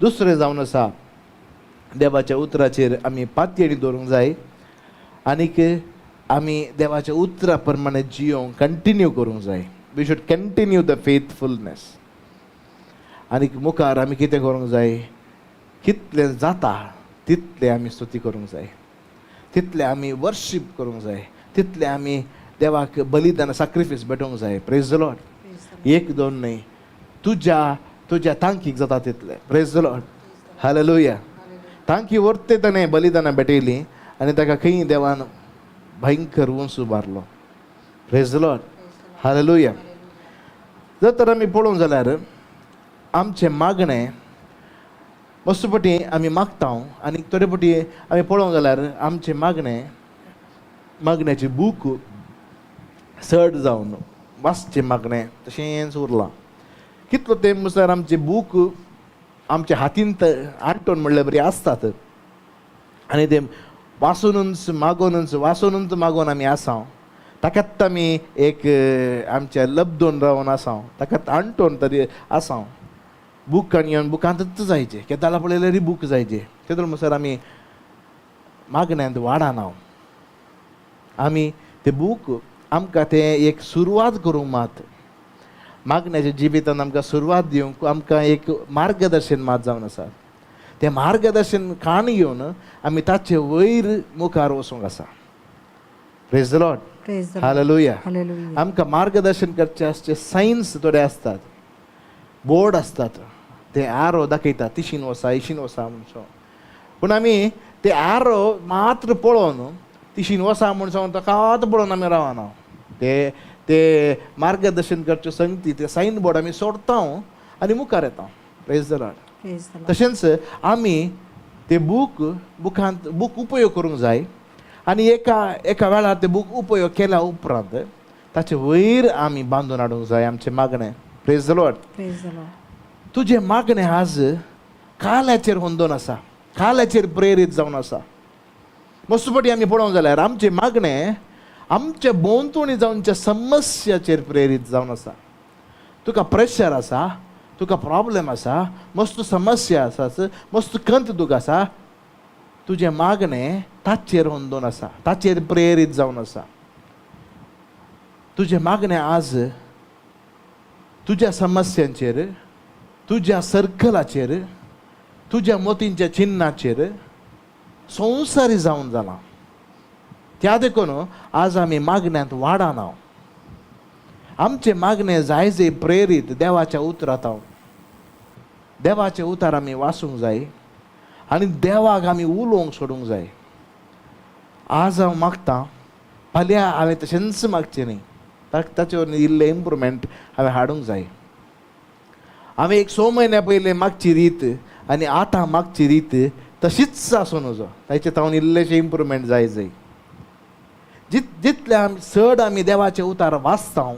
दुसरें जावन आसा देवाच्या उतराचेर आमी पातयेणी दवरूंक जाय आनीक आमी देवाच्या उतरा प्रमाणे जियोंक कंटिन्यू करूंक जाय. We should continue the faithfulness. आनीक मुखार आमी कितें करूंक जाय, कितलें जाता तितलें आमी स्तुती करूंक जाय, तितलें आमी वर्शीप करूंक जाय, तितलें आमी देवाक बलिदान sacrifice भेटोवंक जाय. Praise the Lord. एक दोन न्हय, तुज्या तुज्या तांकीक जाता तितलें. Praise the Lord. Hallelujah. तांकी व्हरते ताणें बलिदानां भेटयलीं आनी ताका खंय देवान भयंकर उंच उबारलो. Praise the Lord. Hallelujah. जर तर आमी पळोवंक जाल्यार आमचें मागणें मस्त पटी आमी मागता आनी थोडे पटी आमी पळोवंक जाल्यार आमचें मागणें मागण्याची बूक चड जावन वाचचें मागणें तशेंच उरलां. कितलो तेंप म्हणसर आमचे बूक आमच्या हातींत आंठोवन म्हणल्यार बरी आसतात आनी ते वाचुनूच मागोनूच वाचुनूच मागोन आमी आसा. ताकाच आमी एक आमच्या लब्दोन रावन आसा, ताकाच आंठोवन तरी आसा. बूक आनी येवन बुकांतच जायचे, केदाला पळयल्यार बूक जायचे. तेदोळ म्हणसर आमी मागण्यांत वाडाना. आमी ते बूक आमकां तें एक सुरवात करूंक मात मागण्याच्या जिवितान आमकां सुरवात दिवंक आमकां एक मार्गदर्शन मात जावन आसा. तें मार्गदर्शन काण घेवन आमी ताचे वयर मुखार वचूंक आसा. Praise the Lord. Praise the Lord. Hallelujah. Hallelujah. आमकां मार्गदर्शन करचे आसचे सायन्स थोडे आसतात, बोर्ड आसतात, ते आरो दाखयता तिशीन वसा इशीन वसा म्हूण सांगून. पूण आमी ते आरो मात्र पळोवन तिशीन वसा म्हूण सांगून ताकाच पळोवन आमी रावना. ते ते मार्गदर्शन करच्यो संगती ते सायन बोर्ड आमी सोडता आनी मुखार येता. Praise the Lord. Praise the Lord. तशेंच आमी ते बूक बुकांत बूक उपयोग करूंक जाय आनी एका एका वेळार ते बूक उपयोग केल्या उपरांत ताचे वयर आमी बांदून हाडूंक जाय आमचें मागणें. Praise the Lord. Praise the Lord. तुजें मागणें आज काल्याचेर होंदोन आसा, काल्याचेर प्रेरीत जावन आसा. मस्त पटी आमी पळोवंक जाल्यार आमचें मागणें आमच्या भोंवतणी जावच्या समस्याचेर प्रेरीत जावन आसा. तुका प्रेशर आसा, तुका प्रॉब्लेम आसा, मस्त समस्या आसा, मस्त कंत तुका आसा. तुजें मागणें ताचेर होंदोन आसा, ताचेर प्रेरीत जावन आसा. तुजें मागणें आज तुज्या समस्यांचेर, तुज्या सर्कलाचेर, तुज्या मोतींच्या चिन्नाचेर संवसारी जावन जालां. त्या देखून आज आमी मागण्यांत वाडाना. आमचें मागणें जाय जे प्रेरीत देवाच्या उतरांत. देवाचें उतर आमी वाचूंक जाय आनी देवाक आमी उलोवंक सोडूंक जाय. आज हांव मागतां, फाल्यां हांवें तशेंच मागचें न्ही, ताचे वरवीं इल्लें इम्प्रुवमेंट हांवें हाडूंक जाय. हांवें एक 6 म्हयन्या पयलीं मागची रीत आनी आतां मागची रीत तशीच आसूं नजो, ताचे तावन इल्लेशें इम्प्रुवमेंट जाय जाय. जितलें आमी चड आमी देवाचें उतार वाचता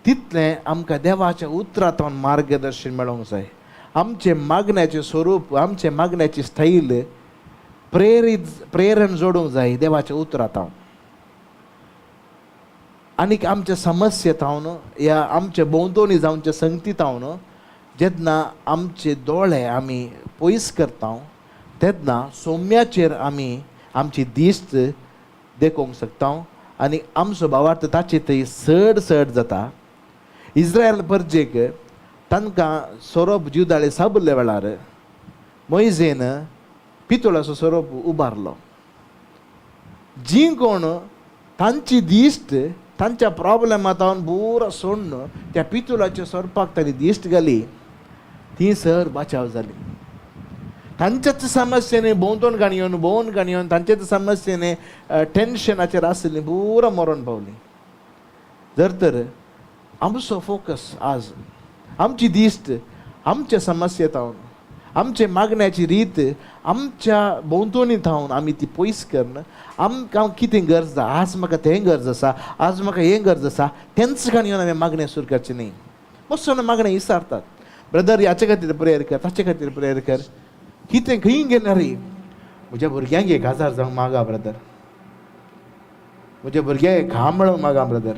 तितलें आमकां देवाच्या उतरांतल्यान मार्गदर्शन मेळोंक जाय. आमचें मागण्याचें स्वरूप, आमचें मागण्याची स्टायल प्रेरीत प्रेरण जोडूंक जाय देवाच्या उतरांत. आनीक आमच्या समस्ये थावन या आमचे भोंवतणी जावच्या संगती थावन जेन्ना आमचे दोळे आमी पयस करता तेन्ना सौम्याचेर आमी आमची दिश्ट देखोवंक शकता आनी आमचो भावार्थ ताचे थंय चड चड जाता. इस्रायल परजेक तांकां सोरोप जिवदाळे साबुल्ल्या वेळार मोयजेन पितुळाचो सोरोप उबारलो. जी कोण तांची दिश्ट तांच्या प्रॉब्लेमा तावन पुरो सोडून त्या पितुळाच्या सोरपाक तांणी दिश्ट घाली, ती सर बाचाव जाली. तांच्याच समस्येने भोंवतण काणयेवन भोंवन काणयेवन तांच्याच समस्येने टेन्शनाचेर आशिल्ली पुरो मरण पावली. जर तर आमचो फोकस आज आमची दिश्ट आमच्या समस्ये थावन आमचे मागण्याची रीत आमच्या भोंवतणी थावन आमी ती पयस करून आमकां कितें गरज आसा, आज म्हाका तें गरज आसा, आज म्हाका हें गरज आसा, तेंच काणयेवन आमी मागणें सुरू करचें न्ही. मस्त मागणें विचारतात, ब्रदर हाचे खातीर प्रेयर कर, ताचे खातीर प्रेयर कर, कितें खंय गेल्यार म्हज्या भुरग्यांक 1000 जावंक मागा ब्रदर, म्हज्या भुरग्यांक एक काम मेळोवंक मागा ब्रदर,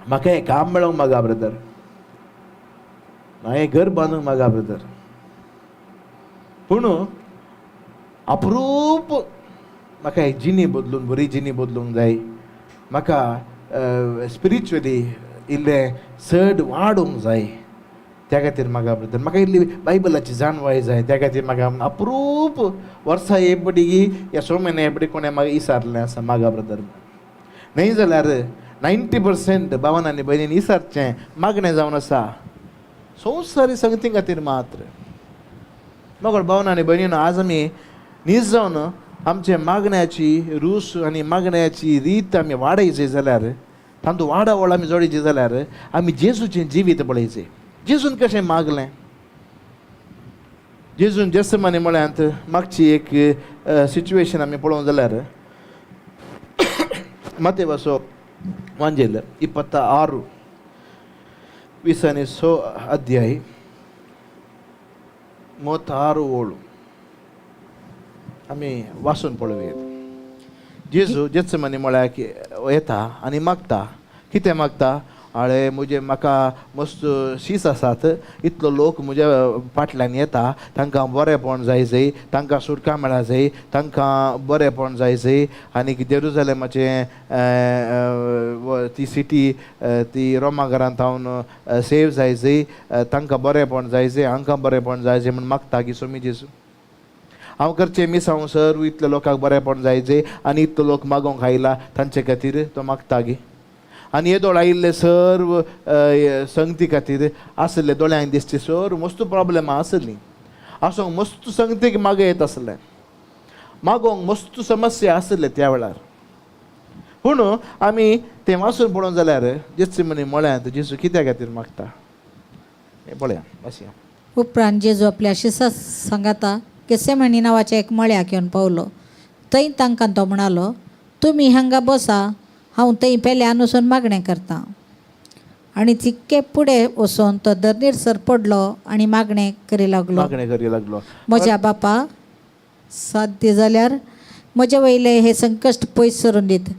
म्हाका एक काम मेळोवंक मागा ब्रदर. हांवें घर बांदूंक मागा ब्रदर, पूण अप्रूप म्हाका एक जिणी बदलून, बरी जिणी बदलूंक जाय, म्हाका स्पिरिच्युअली इल्लें चड वाडूंक जाय, त्या खातीर म्हाका ब्रदर म्हाका इल्ली बायबलाची जाणवाय जाय, त्या खातीर म्हाका अप्रूप वर्सा एक पटी या 6 म्हयने एक पटी कोणें म्हाका इसारलें आसा मागा ब्रदर. न्हय जाल्यार 90% भावान आनी भयणीन इसारचें मागणें जावन आसा संवसारी संगती खातीर मात्र. मगो भावन आनी भयणीन, आज आमी नीज जावन आमचे मागण्याची रूस आनी मागण्याची रीत आमी वाडयची जाल्यार, तातूंत वाडावळ आमी जोडयची जाल्यार आमी जेजूचें जिवीत पळयचें. जेजून कशें मागलें? जेजून जेसमानी म्हळ्यांत मागची एक सिच्युएशन आमी पळोवंक जाल्यार मातेवाचो वांजेल 26 20 6 अध्याय 36 ಓಳು आमी वाचून पळोवया. जेजू जेत्समनी म्हळ्यार येता आनी मागता. कितें मागता? आळे म्हजे म्हाका मस्त शीस आसात, इतलो लोक म्हज्या फाटल्यान येता, तांकां बरेंपण जाय जाय, तांकां सुटका मेळा जाय, तांकां बरेंपण जाय जाय, आनी जेरुजलेमाचें ती सिटी ती रोमा घरांत हांव सेव जाय जाय, तांकां बरेंपण जाय जाय, हांकां बरेंपण जाय जाय म्हूण मागता की सोमी जेजू हांव करचें मिसांव सर इतल्या लोकांक बरेंपण जाय जाय आनी इतलो लोक मागोवंक आयला तांचे खातीर तो मागता गी. आनी येदोळ आयिल्ले सर्व संगती खातीर आसले दोळ्यांक दिसचे सर्व मस्त प्रॉब्लेमां आसलीं, आसूंक मस्त संगतीक मागो येत आसलें, मागोवंक मस्त समस्या आसले त्या वेळार. पूण आमी तें वाचून पळोवंक जाल्यार जेत्सिमनी म्हळ्यांत जेजू कित्या खातीर मागता हें पळया वाचया. उपरांत जेजू आपल्या शिसा सांगाता गेसेमणी नांवाच्या एक मळ्याक येवन पावलो. थंय तांकां तो म्हणालो, तुमी हांगा बसा, हांव थंय पेल्यान वचून मागणें करतां. आनी तितके फुडें वचून तो धरणीर पडलो आनी मागणें करी लागलो. मागणें करी लागलो. म्हज्या बापा, साध्य जाल्यार म्हजे वयलें हें संकश्ट पयस सरून दीत,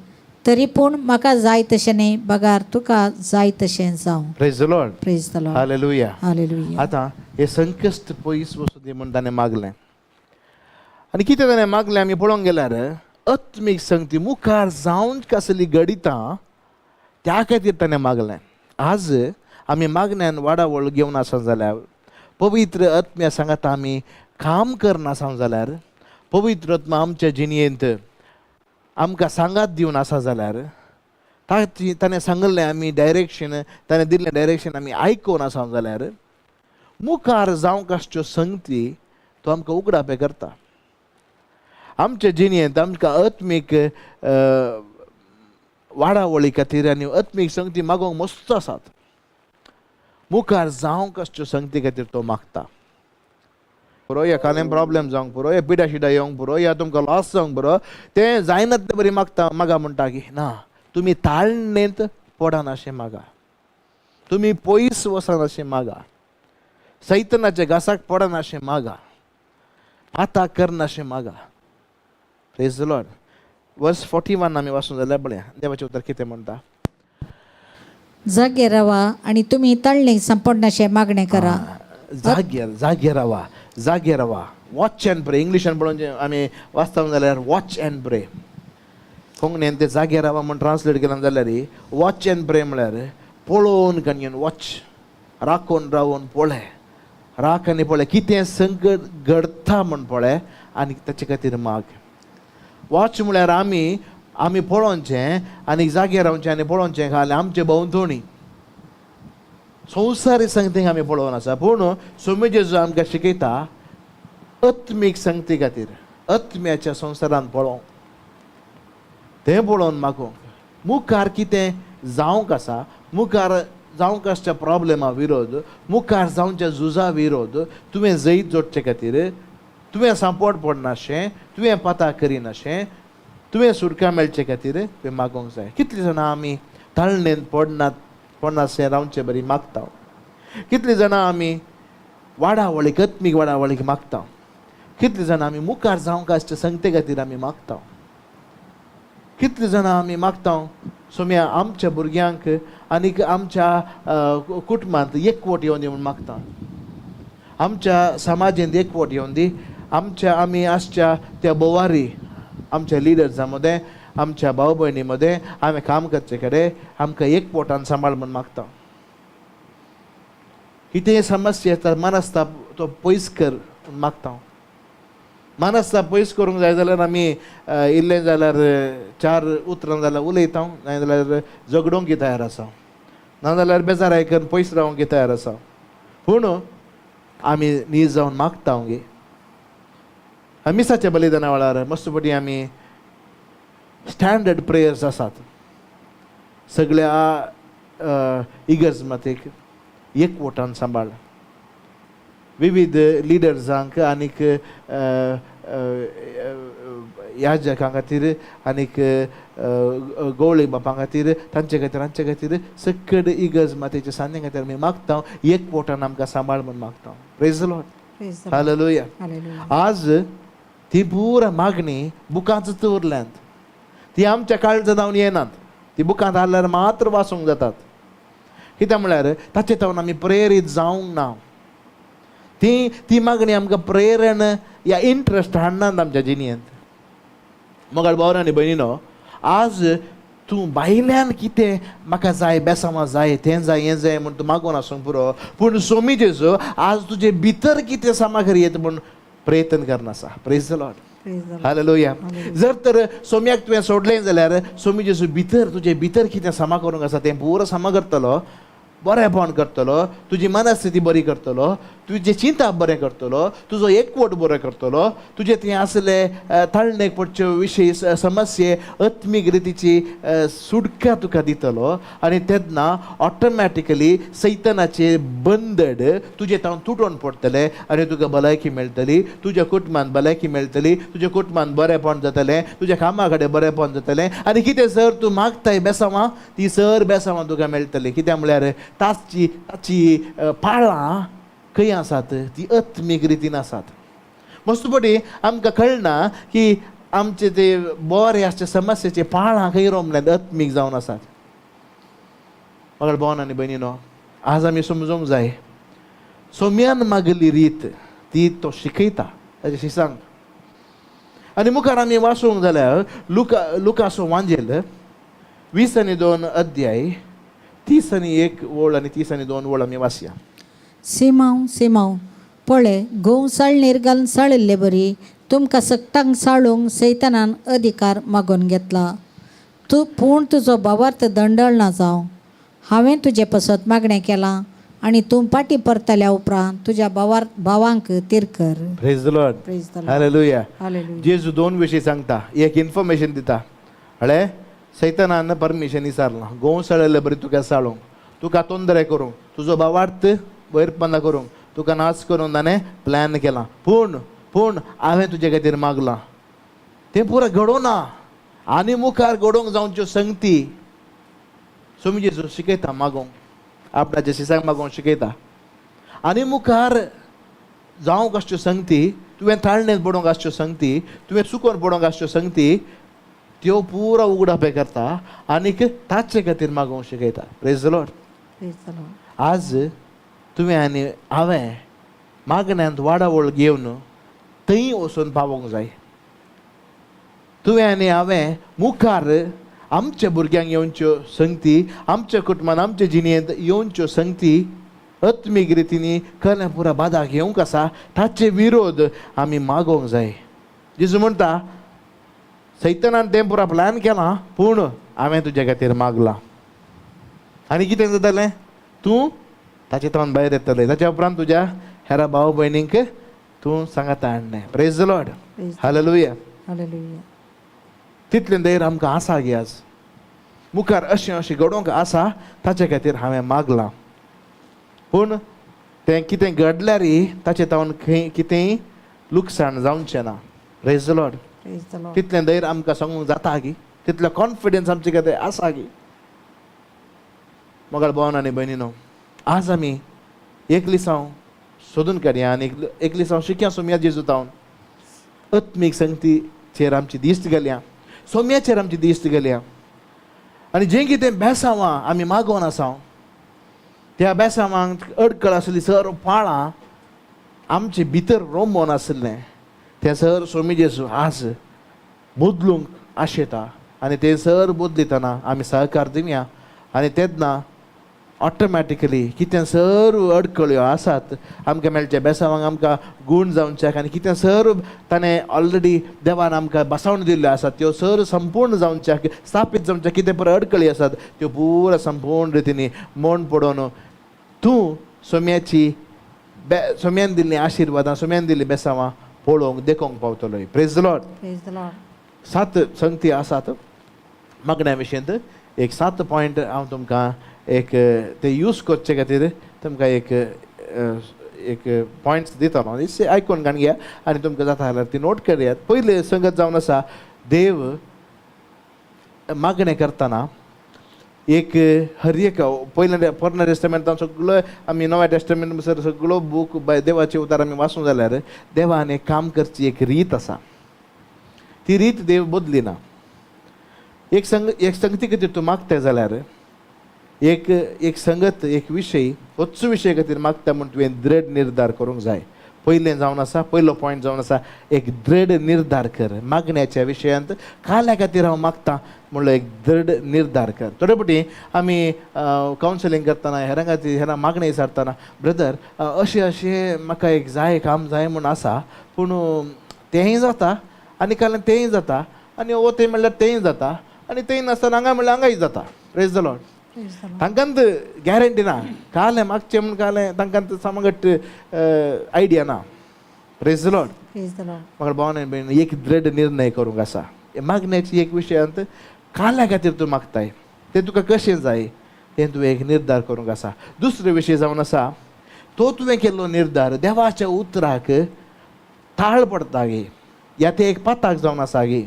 तरी पूण म्हाका जाय तशें न्ही बगार तुका जाय तशें जावं. Praise the Lord. Praise the Lord. Hallelujah. Hallelujah. आतां हें संकश्ट पयस वचूं दी म्हूण ताणें मागलें. आनी कितें ताणें मागलें आमी पळोवंक गेल्यार आत्मीक संगती मुखार जावन कसली घडितां त्या खातीर ताणें मागलें. आज आमी मागण्यान वाडावळ घेवन आसा जाल्यार, पवित्र आत्म्या सांगाता आमी काम करना आसा जाल्यार, पवित्र आत्मा आमच्या जिणयेंत आमकां सांगात दिवन आसा जाल्यार, ताची ताणें सांगिल्लें आमी डायरेक्शन, ताणें दिल्लें डायरेक्शन आमी आयकून आसा जाल्यार मुखार जावंक आसच्यो संगती तो आमकां उगडापें करता. आमच्या जिणयेंत आमकां आत्मीक वाडावळी खातीर आनी आत्मीक संगती मागोवंक मस्त आसात. मुखार जावंक आसच्यो संगती खातीर तो मागता. पुरो या कालें प्रॉब्लेम जावंक पुरो, या पिडा शिडा येवंक पुरो, या तुमकां लॉस जावंक पुरो, तें जायना ते बरी मागता मागा म्हणटा की ना, तुमी ताळणेंत पडनाशें मागा, तुमी पयस वचनाशें मागा, सैतनाच्या घासाक पडनाशें मागा, आतां करनाशें मागा. Praise the Lord. Verse 41 आमी वाचून जाल्यार पळया देवाचें उतर कितें म्हणटा. जागे रावा आनी तुमी तळणेक सांपडनाशें मागणें करा. जाग्यार जागे रावा, जागे रावा. Watch and pray. इंग्लिशान पळोवन आमी वाचता जाल्यार वॉच अँड प्रे. कोंकणीन ते जागे रावा म्हूण ट्रान्सलेट केलें जाल्यार वॉच अँड प्रे म्हळ्यार पळोवन कनयन वॉच, राखून रावून पळय, राख आनी पळय कितें संकट घडता म्हूण पळय आनी ताचे खातीर माग. वॉच म्हळ्यार आमी आमी पळोवचें आनी जागे रावचें आनी पळोवचें खालें आमचे भोंवतणी संवसारी संगतीक आमी पळोवन आसा. पूण सोमी जेजू आमकां शिकयता आत्मीक संगती खातीर आत्म्याच्या संवसारान पळोवंक, तें पळोवन मागोवंक मुखार कितें जावंक आसा, मुखार जावंक आसच्या प्रॉब्लेमा विरोध, मुखार जावच्या झुजा विरोध तुवें जैत जोडचे खातीर, तुवें सांपड पडनाशें, तुवें पता करिनाशें, तुवें सुटका मेळचे खातीर तुवें मागोवंक जाय. कितलीं जाणां आमी ताळणेन पडनात पडनाशें रावचे बरी मागता. कितलीं जाणां आमी वाडावळीक आत्मीक वाडावळीक मागता. कितलीं जाणां आमी मुखार जावंक आसचे संगते खातीर आमी मागता. कितली जाणां आमी मागता सोम्या आमच्या भुरग्यांक आनीक आमच्या कुटुंबांत एकवट येवन दी म्हूण मागता, आमच्या समाजेंत एकवट येवन दी, आमच्या आमी आसच्या त्या बोवारी आमच्या लिडर्सां मदें, आमच्या भाव भयणी मदें आमी काम करचे कडेन आमकां एकवटान सांबाळ म्हूण मागता. कितेंय समस्या येता मनस्ताप तो पयस कर म्हूण मागता. मनस्ताप पयस करूंक जाय जाल्यार आमी इल्लें जाल्यार चार उतरां जाल्यार उलयता, ना जाल्यार झगडोंक तयार आसा, ना जाल्यार बेजार आयकून पयस रावंक तयार आसा. पूण आमी नीज जावन मागता गे. मिसाच्या बलिदाना वेळार मस्तपटी आमी स्टँडर्ड प्रेयर्स आसात सगळ्या इगर्ज मातेक एकवटान सांबाळ, विविध लिडर्सांक आनीक याजकां खातीर आनीक गवळी बापां खातीर, तांचे खातीर आमचे खातीर सकड इगर्ज मातेच्या सांद्या खातीर आमी मागता, एकवटान आमकां सांबाळ म्हूण मागता. Praise the Lord, hallelujah. आज ती पुरा मागणी बुकांतच उरल्यांत, ती आमच्या काळजा जावन येनात, ती बुकांत हाडल्यार मात्र वाचूंक जातात. कित्याक म्हळ्यार ताचे तावन आमी प्रेरीत जावंक ना, ती ती मागणी आमकां प्रेरण या इंट्रस्ट हाडनात आमच्या जिणेंत. मोगाळ भाव आनी भयणीनो, आज तूं भायल्यान कितें म्हाका जाय, बेसांवां जाय, तें जाय, हें जाय म्हूण तूं मागून आसूंक पुरो, पूण सोमी जेजू आज तुजे भितर कितें सामग्री येता म्हूण प्रयत्न करना आसा. Praise the Lord, hallelujah. जर तर सोम्याक तुवें सोडलें जाल्यार सोमी जेजू भितर तुजे भितर कितें सामा करूंक आसा तें पुरो सामा करतलो, बरेंपण करतलो, तुजी मनस्थिती बरी करतलो, तुजें चिंतप बरें करतलो, तुजो एकवट बरो करतलो, तुजें थंय आसले ताळणेक पडच्यो विशय समस्ये आत्मीक रितीची सुटका तुका दितलो आनी तेन्ना ऑटोमॅटिकली सैतनाचे बंदड तुजें तावन तुटोवन पडटलें आनी तुका भलायकी मेळटली, तुज्या कुटुंबान भलायकी मेळटली, तुज्या कुटुंबान बरेंपण जातलें, तुज्या कामा कडेन बरेंपण जातलें आनी कितें सर तूं मागताय बेसांवां ती सर बेसांवां तुका मेळटली. कित्याक म्हळ्यार ताची ताची पाळां खंय आसात, ती आत्मीक रितीन आसात. मस्तपटी आमकां कळना की आमचे ते बरे आसचे समस्येचे पाळां खंय रोमल्यात, आत्मीक जावन आसात. मगर भोवन आनी भयणीनो, आज आमी समजूंक जाय सोम्यान मागली रीत ती तो शिकयता ताच्या शिसांक. आनी मुखार आमी वाचूंक जाल्यार लुकासो वांजेल 22 अध्याय 31 ओळ आनी 32 ओळ आमी वाचया. सिमांव सिमांव पळय गोंव साळणीर घालून साळिल्ले बरी तुमकां सगटांक साळूंक सैतानान अधिकार मागून घेतला, तूं पूण तुजो भावार्थ दंडळ ना जावं. हांवें तुजे पसत मागणें केलां आनी तूं फाटीं परतल्या उपरांत तुज्या भावांक तीर कर. Praise the Lord, praise the Lord, hallelujah. Hallelujah. जेजू दोन विशय सांगता, एक इन्फॉर्मेशन दिता, हळे सैतानान परमिशन विचारलां गोंव साळिल्ले बरी तुका साळूंक, तुका तोंदरे करूंक, तुजो भावार्थ वैरपना करूंक, तुका नाच करूंक ताणें प्लॅन केलां, पूण पूण हांवें तुजे खातीर मागलां तें पुरो घडोवना आनी मुखार घडोवंक जावच्यो संगती सोमी जेजू शिकयता मागोवंक, आपणाच्या शिसांक मागोवंक शिकयता आनी मुखार जावंक आसच्यो संगती, तुवें ताळणेंत पडोवंक आसच्यो संगती, तुवें चुकोन पडोवंक आसच्यो संगती त्यो पुरो उगडापे करता आनीक ताचे खातीर मागोवंक शिकयता. Praise the Lord. Praise the Lord. आज तुवें आनी हांवें मागण्यांत वाडावळ घेवन थंय वचून पावोंक जाय. तुवें आनी हांवें मुखार आमच्या भुरग्यांक येवच्यो संगती, आमच्या कुटुंबान आमच्या जिणेंत येवच्यो संगती आत्मीक रितीनी कलें पुरा बादाक येवंक आसा ताचे विरोध आमी मागोवंक जाय. जेजू म्हणटा सैतनान तें पुरा प्लॅन केलां पूण हांवें तुजे खातीर मागलां आनी कितें जातलें, तूं ताचे तोंड भायर येतलें, ताच्या उपरांत तुज्या हेरा भाव भयणींक तूं सांगाता हाडलें. Praise the Lord, hallelujah. Hallelujah. तितलें धैर्य आमकां आसा गे आज मुखार अशें अशें घडोवंक आसा ताचे खातीर हांवें मागलां, पूण तें कितें घडल्यार ताचें तावन खंय कितेंय लुकसाण जावचें ना. Praise the Lord. Praise the Lord. तितलें धैर्य आमकां सांगूंक जाता गी, तितलो कॉन्फिडन्स आमचे खातीर आसा गी. मोगाळ भावन आनी भयणीनो, आज आमी एक लिसांव सोदून काडया आनी एक लिसांव शिकया सोमया जेजू तावन आत्मीक संगतीचेर आमची दिश्ट घालया. सोम्याचेर आमची दिश्ट गेल्या आनी जें कितें बेसांवां आमी मागोवन आसा त्या बेसांवांक अडकळ आसली सर पाळां आमचे भितर रोमोन आशिल्लें तें सर सोमी जेजू आज बदलूंक आशेता आनी तें सर बदलितना आमी सहकार दिवया आनी तेन्ना ऑटोमॅटिकली कितें सर्व अडकळ्यो आसात आमकां मेळचे बेसांवांक आमकां गूण जावच्याक आनी कितें सर्व ताणें ऑलरेडी देवान आमकां बसावण दिल्ल्यो आसात त्यो सर्व संपूर्ण जावच्याक स्थापीत जावच्याक कितें पुरो अडकळी आसात त्यो पुरा संपूर्ण रितीनी मोण पडोवन तूं सोम्याची सोम्यान दिल्लीं आशिर्वादां सोम्यान दिल्लीं बेसांवां पळोवंक देखोवंक पावतलो. Praise the Lord. Praise the Lord. 7 संगती आसात मागण्या विशयंत. एक 7 पॉयंट हांव तुमकां एक ते यूज करचे खातीर तुमकां एक एक पॉयंट्स दितलो. आयकून घाण घेया आनी तुमकां जाता जाल्यार ती नोट करयात. पयलें संगत जावन आसा देव मागणें करतना एक हर एक पयलें पोरण्या टेस्टमेंटान सगळो आमी नव्या टेस्टमेंट भितर सगळो बूक देवाचे उतार आमी वाचूंक जाल्यार देवान एक काम करची एक रीत आसा. ती रीत देव बदली ना. एक संगती खातीर तूं मागता जाल्यार एक एक संगत एक विशय होच विशय खातीर मागता म्हूण तुवें दृढ निर्धार करूंक जाय. पयलें जावन आसा पयलो पॉयंट जावन आसा एक दृढ निर्धार कर मागण्याच्या विशयांत. काल्या खातीर हांव मागता म्हणलो एक दृढ निर्धार कर. थोडे फावटी आमी कावन्सिलींग करतना हेरां खातीर हेरां मागणें विचारतना ब्रदर अशें अशें म्हाका एक जाय काम जाय म्हूण आसा पूण तेंय जाता आनी काल्यान तेंय जाता आनी वो तें म्हणल्यार तेंय जाता आनी तेंय नासतना हांगा म्हणल्यार हांगाय जाता. Praise the Lord. तांकां गॅरंटी ना कालें मागचें म्हूण कालें तांकां सामगट आयडिया ना. Praise the Lord. म्हाका भावन आनी भयण एक दृढ निर्णय करूंक आसा मागण्याची एक विशयांत काल्या खातीर तूं मागताय तें तुका कशें जाय तें तुवें एक निर्धार करूंक आसा. दुसरो विशय जावन आसा तो तुवें केल्लो निर्धार देवाच्या उतराक ताळ पडटा गे या तें एक पाताक जावन आसा गे.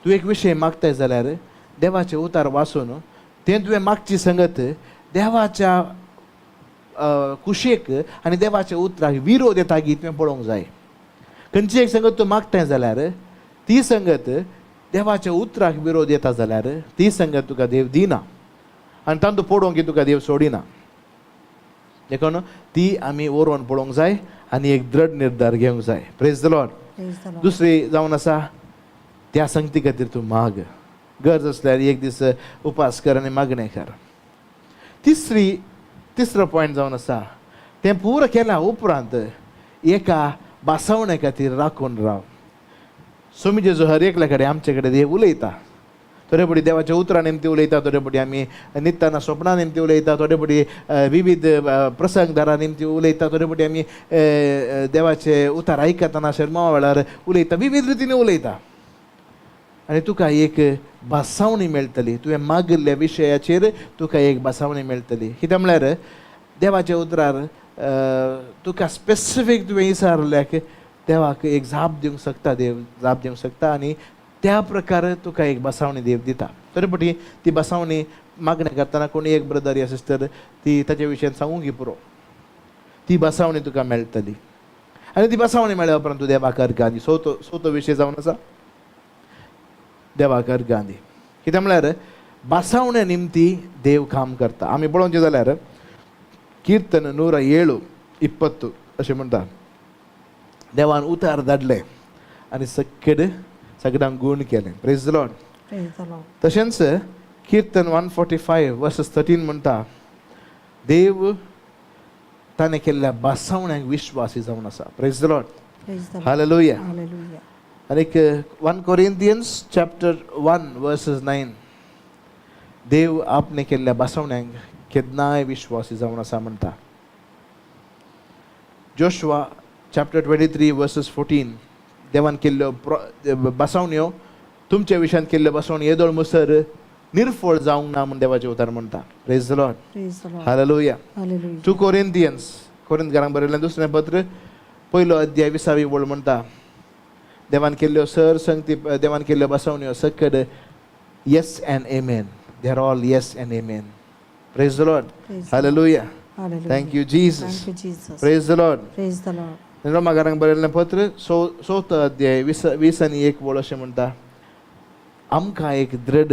तूं एक विशय मागताय जाल्यार देवाचें उतार वाचून तें तुवें मागची संगत देवाच्या कुशेक आनी देवाच्या उतराक विरोध येता गी तुवें पळोवंक जाय. खंयची एक संगत तूं मागताय जाल्यार ती संगत देवाच्या उतराक विरोध येता जाल्यार ती संगत तुका देव दिना आनी तातूंत पडोवंक की तुका देव सोडिना. देखून ती आमी वरोवन पळोवंक जाय आनी एक दृढ निर्धार घेवंक जाय. Praise the Lord. दुसरी जावन आसा त्या संगती खातीर तूं माग. गरज आसल्यार एक दीस उपास कर आनी मागणें कर. तिसरो पॉयंट जावन आसा तें पुरो केल्या उपरांत एका बासावणे खातीर राखून राव. सोमी जेजू हर एकल्या कडेन आमचे कडेन देव उलयता. थोडे फावटी देवाच्या उतरां निमती उलयता, थोडे फावटी आमी न्हिदतना स्वप्नां निमती उलयता, थोडे फावटी विविध प्रसंगदारां निमती उलयता, थोडे फावटी आमी देवाचे उतार आयकतना शर्मा वेळार उलयता, विविध रितीन उलयता आनी तुका एक भासावणी मेळटली. तुवें मागिल्ल्या विशयाचेर तुका एक भासावणी मेळटली. कितें म्हळ्यार देवाच्या उतरार तुका स्पेसिफीक तुवें विचारल्याक देवाक एक जाप दिवंक शकता, देव जाप दिवंक शकता आनी त्या प्रकार तुका एक बसावणी देव दिता. तरी फावटी ती बसावणी मागणें करतना कोणी एक ब्रदर या सिस्टर ती ताच्या विशयान सांगूंक पुरो ती बसावणी तुका मेळटली आनी ती बसावणी मेळ्ळ्या उपरांत तूं देवाक अर्गां दी. चवथो विशय जावन आसा देवाक अर्गां दी. कितें म्हळ्यार बसावणे निमती देव काम करता. आमी पळोवचें जाल्यार कीर्तन 107:20 अशें म्हणटा देवान उतार धाडलें आनी सगळे सगळ्यांक गूण केलें. Praise the Lord. तशेंच कीर्तन 145:13 म्हणटा देव ताणें केल्ल्या बासावण्यांक विश्वासी जावन आसा. Praise the Lord. Hallelujah. आनीक 1 Corinthians chapter 1:9 देव आपणे केल्ल्या बासावण्यांक केन्नाय विश्वासी जावन आसा म्हणटा. जोशुआ chapter 23:14 देवान केल्ल्यो बसावण्यो तुमच्या विशयान केल्ल्यो बसावण्यो येदोळ मुसर निर्फळ जावंक ना म्हूण देवाचें उतर म्हणटा. Praise the Lord. Hallelujah. 2 Corinthians कोरिंथकारांक बरयल्लें दुसरें पत्र 1 अध्याय 20 वळ म्हणटा देवान केल्ल्यो सर संगती देवान केल्ल्यो बसावण्यो सकड yes and amen. They are all yes and amen. Praise the Lord. Hallelujah. Thank you Jesus. Praise the Lord. Praise the Lord. रोमाकारांक बरयल्लें पत्र 4 अध्याय 20 आनी 1 वळ अशें म्हणटा आमकां एक दृढ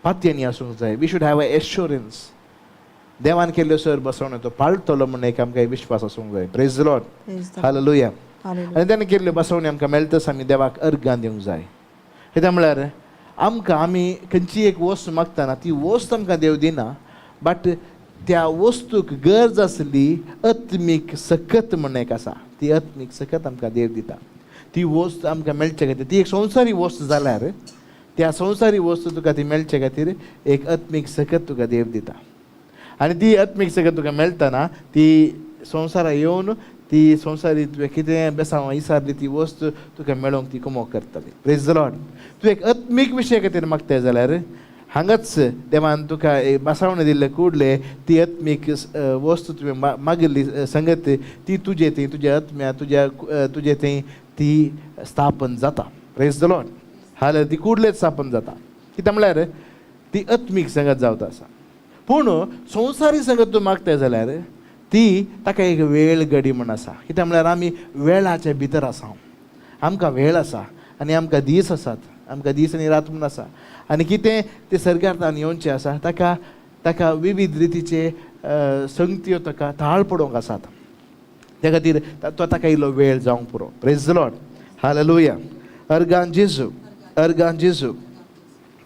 पातयेनी आसूंक जाय. We should have a assurance. देवान केल्ल्यो सर बसवण्यो तो पाळटलो म्हूण एक आमकां विश्वास आसूंक जाय. Praise Lord. Hallelujah. आनी ताणें केल्ल्यो बसवण्यो आमकां मेळटच आमी देवाक अर्गां दिवंक जाय. कित्याक म्हळ्यार आमकां आमी खंयची एक वस्त मागतना ती वस्त आमकां देव दिना, बट त्या वस्तूक गरज आसली आत्मीक सकत म्हण एक आसा, ती आत्मीक सकत आमकां देव दिता. ती वस्त आमकां मेळचे खातीर, ती एक संवसारी वस्त जाल्यार त्या संवसारी वस्तू तुका ती मेळचे खातीर एक आत्मीक सकत तुका देव दिता. आनी ती आत्मीक सकत तुका मेळटना ती संवसारा येवन ती संवसारी तुवें कितें बेसांव इसारली ती वस्त तुका मेळोवंक ती कुमोक करतली. Praise the Lord. तूं एक आत्मीक विशय खातीर मागताय जाल्यार हांगाच देवान तुका बसावणे दिल्ले कुडले ती आत्मीक वस्तू तुवें मागिल्ली संगत ती तुजे थंय तुज्या आत्म्या तुज्या तुजे थंय ती स्थापन जाता. Praise the Lord. हाल्यार ती कुडलेच स्थापन जाता. कित्याक म्हळ्यार ती आत्मीक संगत जावत आसा. पूण संवसारी संगत तूं मागताय जाल्यार ती ताका एक वेळ घडी म्हण आसा. कित्याक म्हळ्यार आमी वेळाचे भितर आसा, आमकां वेळ आसा आनी आमकां दीस आसात, आमकां दीस आनी रात म्हूण आसा. आनी कितें तें सरकारान येवचें आसा, ताका ताका विविध रितीचे संगत्यो ताका ताळ पडोवंक आसात. त्या खातीर तो ताका इल्लो वेळ जावंक पुरो. Praise the Lord. Hallelujah. Organ जेजू, अर्गान जेजू.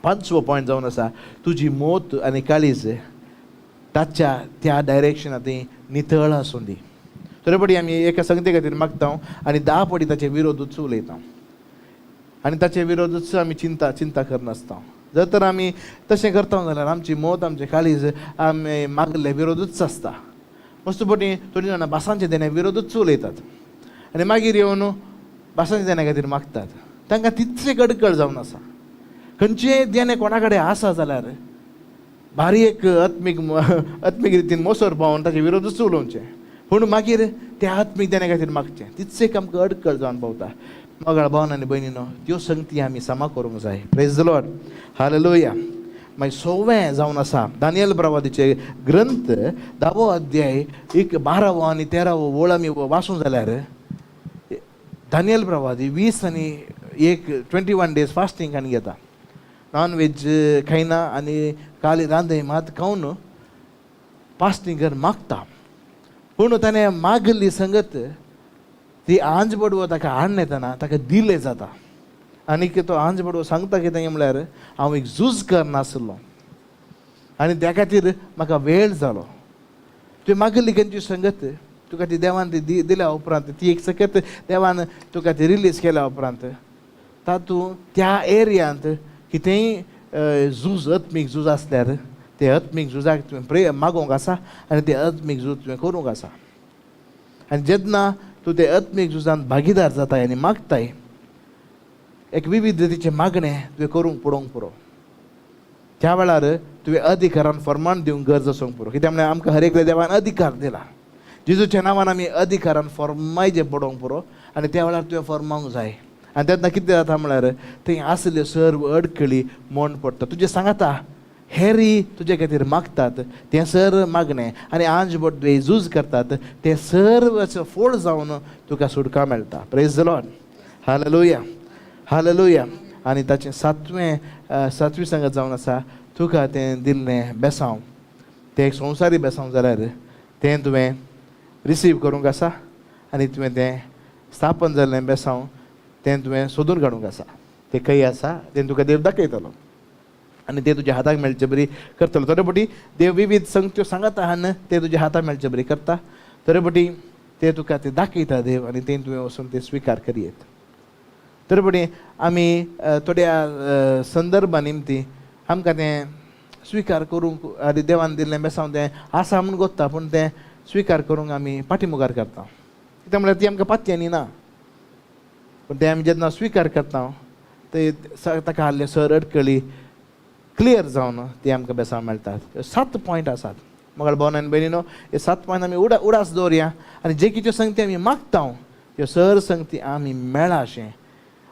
पांचवो पॉयंट जावन आसा तुजी मोत आनी काळीज ताच्या त्या डायरेक्शनात ती नितळ आसूं दी. थोडे पटी आमी एका संगते खातीर मागता आनी 10 पटी ताचे विरोधूच उलयता आनी ताचे विरोधूच आमी चिंता चिंता करनासता. जर तर आमी तशें करता जाल्यार आमची मोत आमचें काळीज आमी मागले विरोधूच आसता. मस्त पटी थोडीं जाणां भासांचे देणे विरोधूच उलयतात आनी मागीर येवन भासांच्या देण्या खातीर मागतात. तांकां तितलें अडकळ जावन आसा. खंयचें देणें कोणा कडेन आसा जाल्यार भारी एक आत्मीक आत्मीक रितीन मोसर पावोवन ताचे विरोधूच उलोवचें, पूण मागीर त्या आत्मीक देण्या खातीर मागचें. तितलें एक आमकां अडकळ जावन पावता. मोगाळ भावन आनी भयणीनो, त्यो संगती आमी समा करूंक जाय. Praise the Lord. Hallelujah. मागीर सवें जावन आसा दानियल प्रवादीचे ग्रंथ 10वो अध्याय 1 12वो आनी 13वो वळ आमी वाचूं जाल्यार दानियल प्रवादी 20 आनी 1 21 डेज फास्टींग आनी घेता. नॉन वेज खायना आनी काली रांदय मात खावन फास्टींग कर मागता. पूण ताणें मागली संगत ती आंज बडवो ताका हाडून येतना ताका दिले जाता. आनीक तो आंज बडवो सांगता कितें म्हळ्यार हांव एक झूज करनासलो आनी त्या खातीर म्हाका वेळ जालो. तुवें मागली खंयची संगत तुका ती देवान ती दिल्या उपरांत ती एक सकत देवान तुका ती रिलीज केल्या उपरांत तातूंत त्या एरियांत कितेंय झूज आत्मीक झूज आसल्यार ते आत्मीक झुजाक तुवें प्रे मागोवंक आसा आनी ते आत्मीक झूज तुवें करूंक आसा. आनी जेन्ना तूं ते आत्मीक झुजान भागीदार जाताय आनी मागताय एक विविध रितीचें मागणें तुवें करूंक पडोवंक पुरो. त्या वेळार तुवें अधिकारान फर्मान दिवंक गरज आसूंक पुरो. कित्याक म्हळ्यार आमकां हर एकल्या देवान अधिकार दिला. जेजूच्या नांवान आमी अधिकारान फर्माय पडोवंक पुरो आनी त्या वेळार तुवें फर्मावंक जाय. आनी तेन्ना कितें जाता म्हळ्यार थंय आसल्यो सर्व अडखळी मोड पडटा. तुजें सांगाता हेरी तुजे खातीर मागतात तें सर मागणें आनी आंज बडवे झूज करतात तें सर्व फोड जावन तुका सुटका मेळटा. Praise the Lord. Hallelujah. Hallelujah. आनी ताचें सातवी संगत जावन आसा तुका तें दिल्लें बेसांव तें एक संवसारी बेसांव जाल्यार तें तुवें रिसीव करूंक आसा आनी तुवें तें स्थापन जाल्लें बेसांव तें तुवें सोदून काडूंक आसा. तें खंय आसा तें तुका देव दाखयतलो आनी तें तुज्या हाताक मेळचे बरी करतलो. थोडे पटी देव विविध संगत्यो सांगता आहा तें तुज्या हाताक मेळचे बरी करता. थोडे पटी तें तुका तें दाखयता देव आनी तें तुवें वचून तें स्विकार करयेत. थोडे पटी आमी थोड्या संदर्भा निमती आमकां तें स्विकार करूंक आनी देवान दिल्लें बेसांव तें आसा म्हूण गोत्ता, पूण तें स्विकार करूंक आमी फाटी मुखार करता. कित्याक म्हळ्यार ती आमकां पातयेनी ना. पूण तें आमी जेन्ना स्विकार करता ते ताका आहले सर अडकळी क्लियर जावन ती आमकां बेसांव मेळटात. 7 पॉयंट आसात मोगाळ भावन आनी भयणीनो. हे 7 पॉयंट आमी उडास दवरया आनी जे कितें संगती आमी मागता त्यो सर संगती आमी मेळा अशें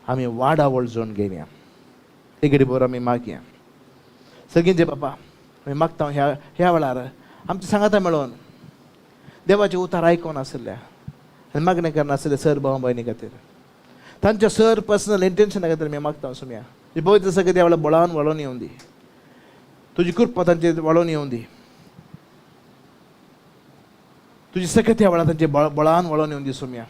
आमी वाडावळ जोडून घेवया. एक घडी बरो आमी मागया. सगळीं बाबा आमी मागता ह्या ह्या वेळार आमच्या सांगाता मेळोवन देवाचें उतार आयकोन आशिल्ल्या आनी मागणें करनासले सर भाव भयणी खातीर तांच्या सर पर्सनल इंटेन्शना खातीर आमी मागता सुमया. तुजी पवित्र सगळें त्या वेळार बळान वाळोवन येवंदी, तुजी कृपा तांचेर वाळोवन येवंदी, तुजी सगळें त्या वेळार तांचे बळान वाळोवन येवंदी सोम्या.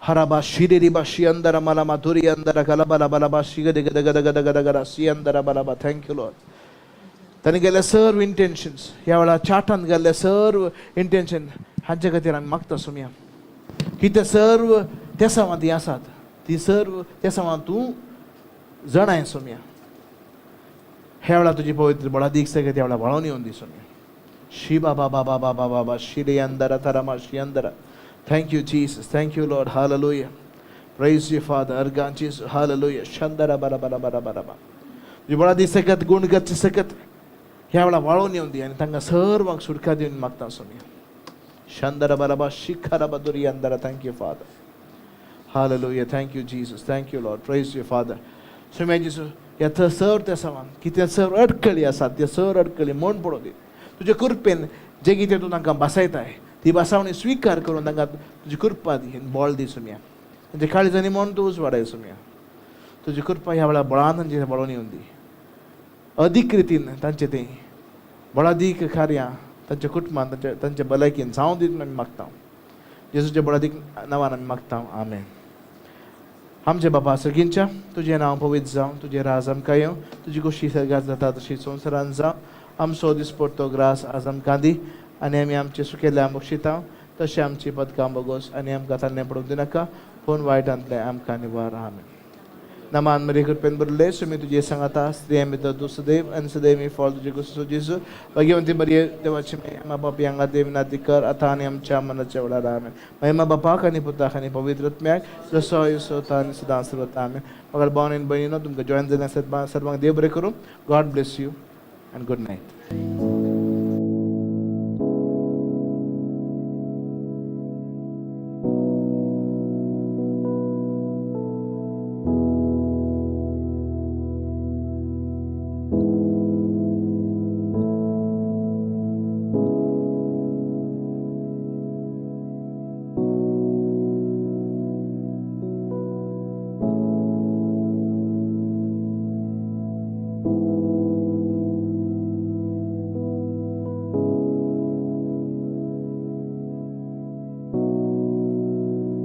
हराबा शिरेरी बा शी अंदरा मला माधुरी अंदरा गला बला बला शी गद गद गद गद गद गदा शी अंदरा बला बा. Thank you Lord. ताणें गेल्ले सर्व इंटेन्शन्स ह्या वेळार चार्टान गेल्ले सर्व इंटेन्शन हांचे खातीर आमी मागता सोम्या की ते सर्व तेसांवां ती आसात ती सर्व तेसांवां तूं जणाय सोम्या. ह्या वेळार तुजी पवित्र बळादीक सगळें त्या वेळार व्हाळोवन येवन दी सोम्या. शी बाबा बाबा बाबा बाबा शिरे अंदरा थरामा शी अंदरा. Thank you Jesus, thank you Lord, hallelujah. Praise you Father, organ Jesus, hallelujah. शंदरा बरा बरा बरा बरा बा. तुजी बळादीक सकत गुण गच्च सकत ह्या वेळार वाळोवन येवन दी आनी तांकां सर्वांक सुटका दिवन मागता सोम्या. शंदरा बराबा शिखरा बदुरी अंदरा. Thank you Father, hallelujah. Thank you Jesus, thank you Lord, praise you Father. Saumya जेजू ह्या सर त्या समान कितें सर अडकळी आसात ते सर अडकळी म्हण पडोवं दी. तुजे कृपेन जे कितें तूं तांकां बसयताय ती बसावणी स्विकार करून तांकां तुजी कृपा दी आनी बळ दी सोम्या. तांच्या काळजांनी म्हण तूं उजवाडाय सोम्या. तुजी कृपा ह्या वेळार बळान तांचे बळोवन येवन दी. अदीक रितीन तांचें तें बळादीक कार्यां तांच्या कुटुंबान तांच्या तांच्या भलायकेन जावं दी आमी मागता. जेजूच्या बळादीक नांवान आमी मागता, आमेन. आमचे बाबा सर्गींच्या, तुजें नांव पवित्र जावं, तुजें राज आमकां येवं, तुजी गोश्टी सर्गात जाता तशी संवसारान जावं. आमचो दिसपडतो ग्रास आज आमकां दी आनी आमी आमचे सुकेल्ले बक्षिता तशें आमची पदकां बोगोस आनी आमकां तान्ने पडूंक दिनाका, पूण वायटांतलें आमकां निवार. आमेन. नमान मरी कृपेन भरले सुमी तुजे सांगाता, स्त्रियां भितर तूं सदैव आनी सदैव ही फळ तुजे गुसो जेजू. भगवंती बरी देवाची मा बाप हांगा देव नाती कर आतां आनी आमच्या मनाच्या वेळार. आमेन. महिमा बापाक आनी पुताक आनी पवित्र आत्म्याक, जसो यसो आनी सदां सर्वता. आमेन. मगर भाव आनी भयणीनो, तुमकां जॉयन जाल्ल्या सर्वांक देव बरें करूं. God bless you and good night.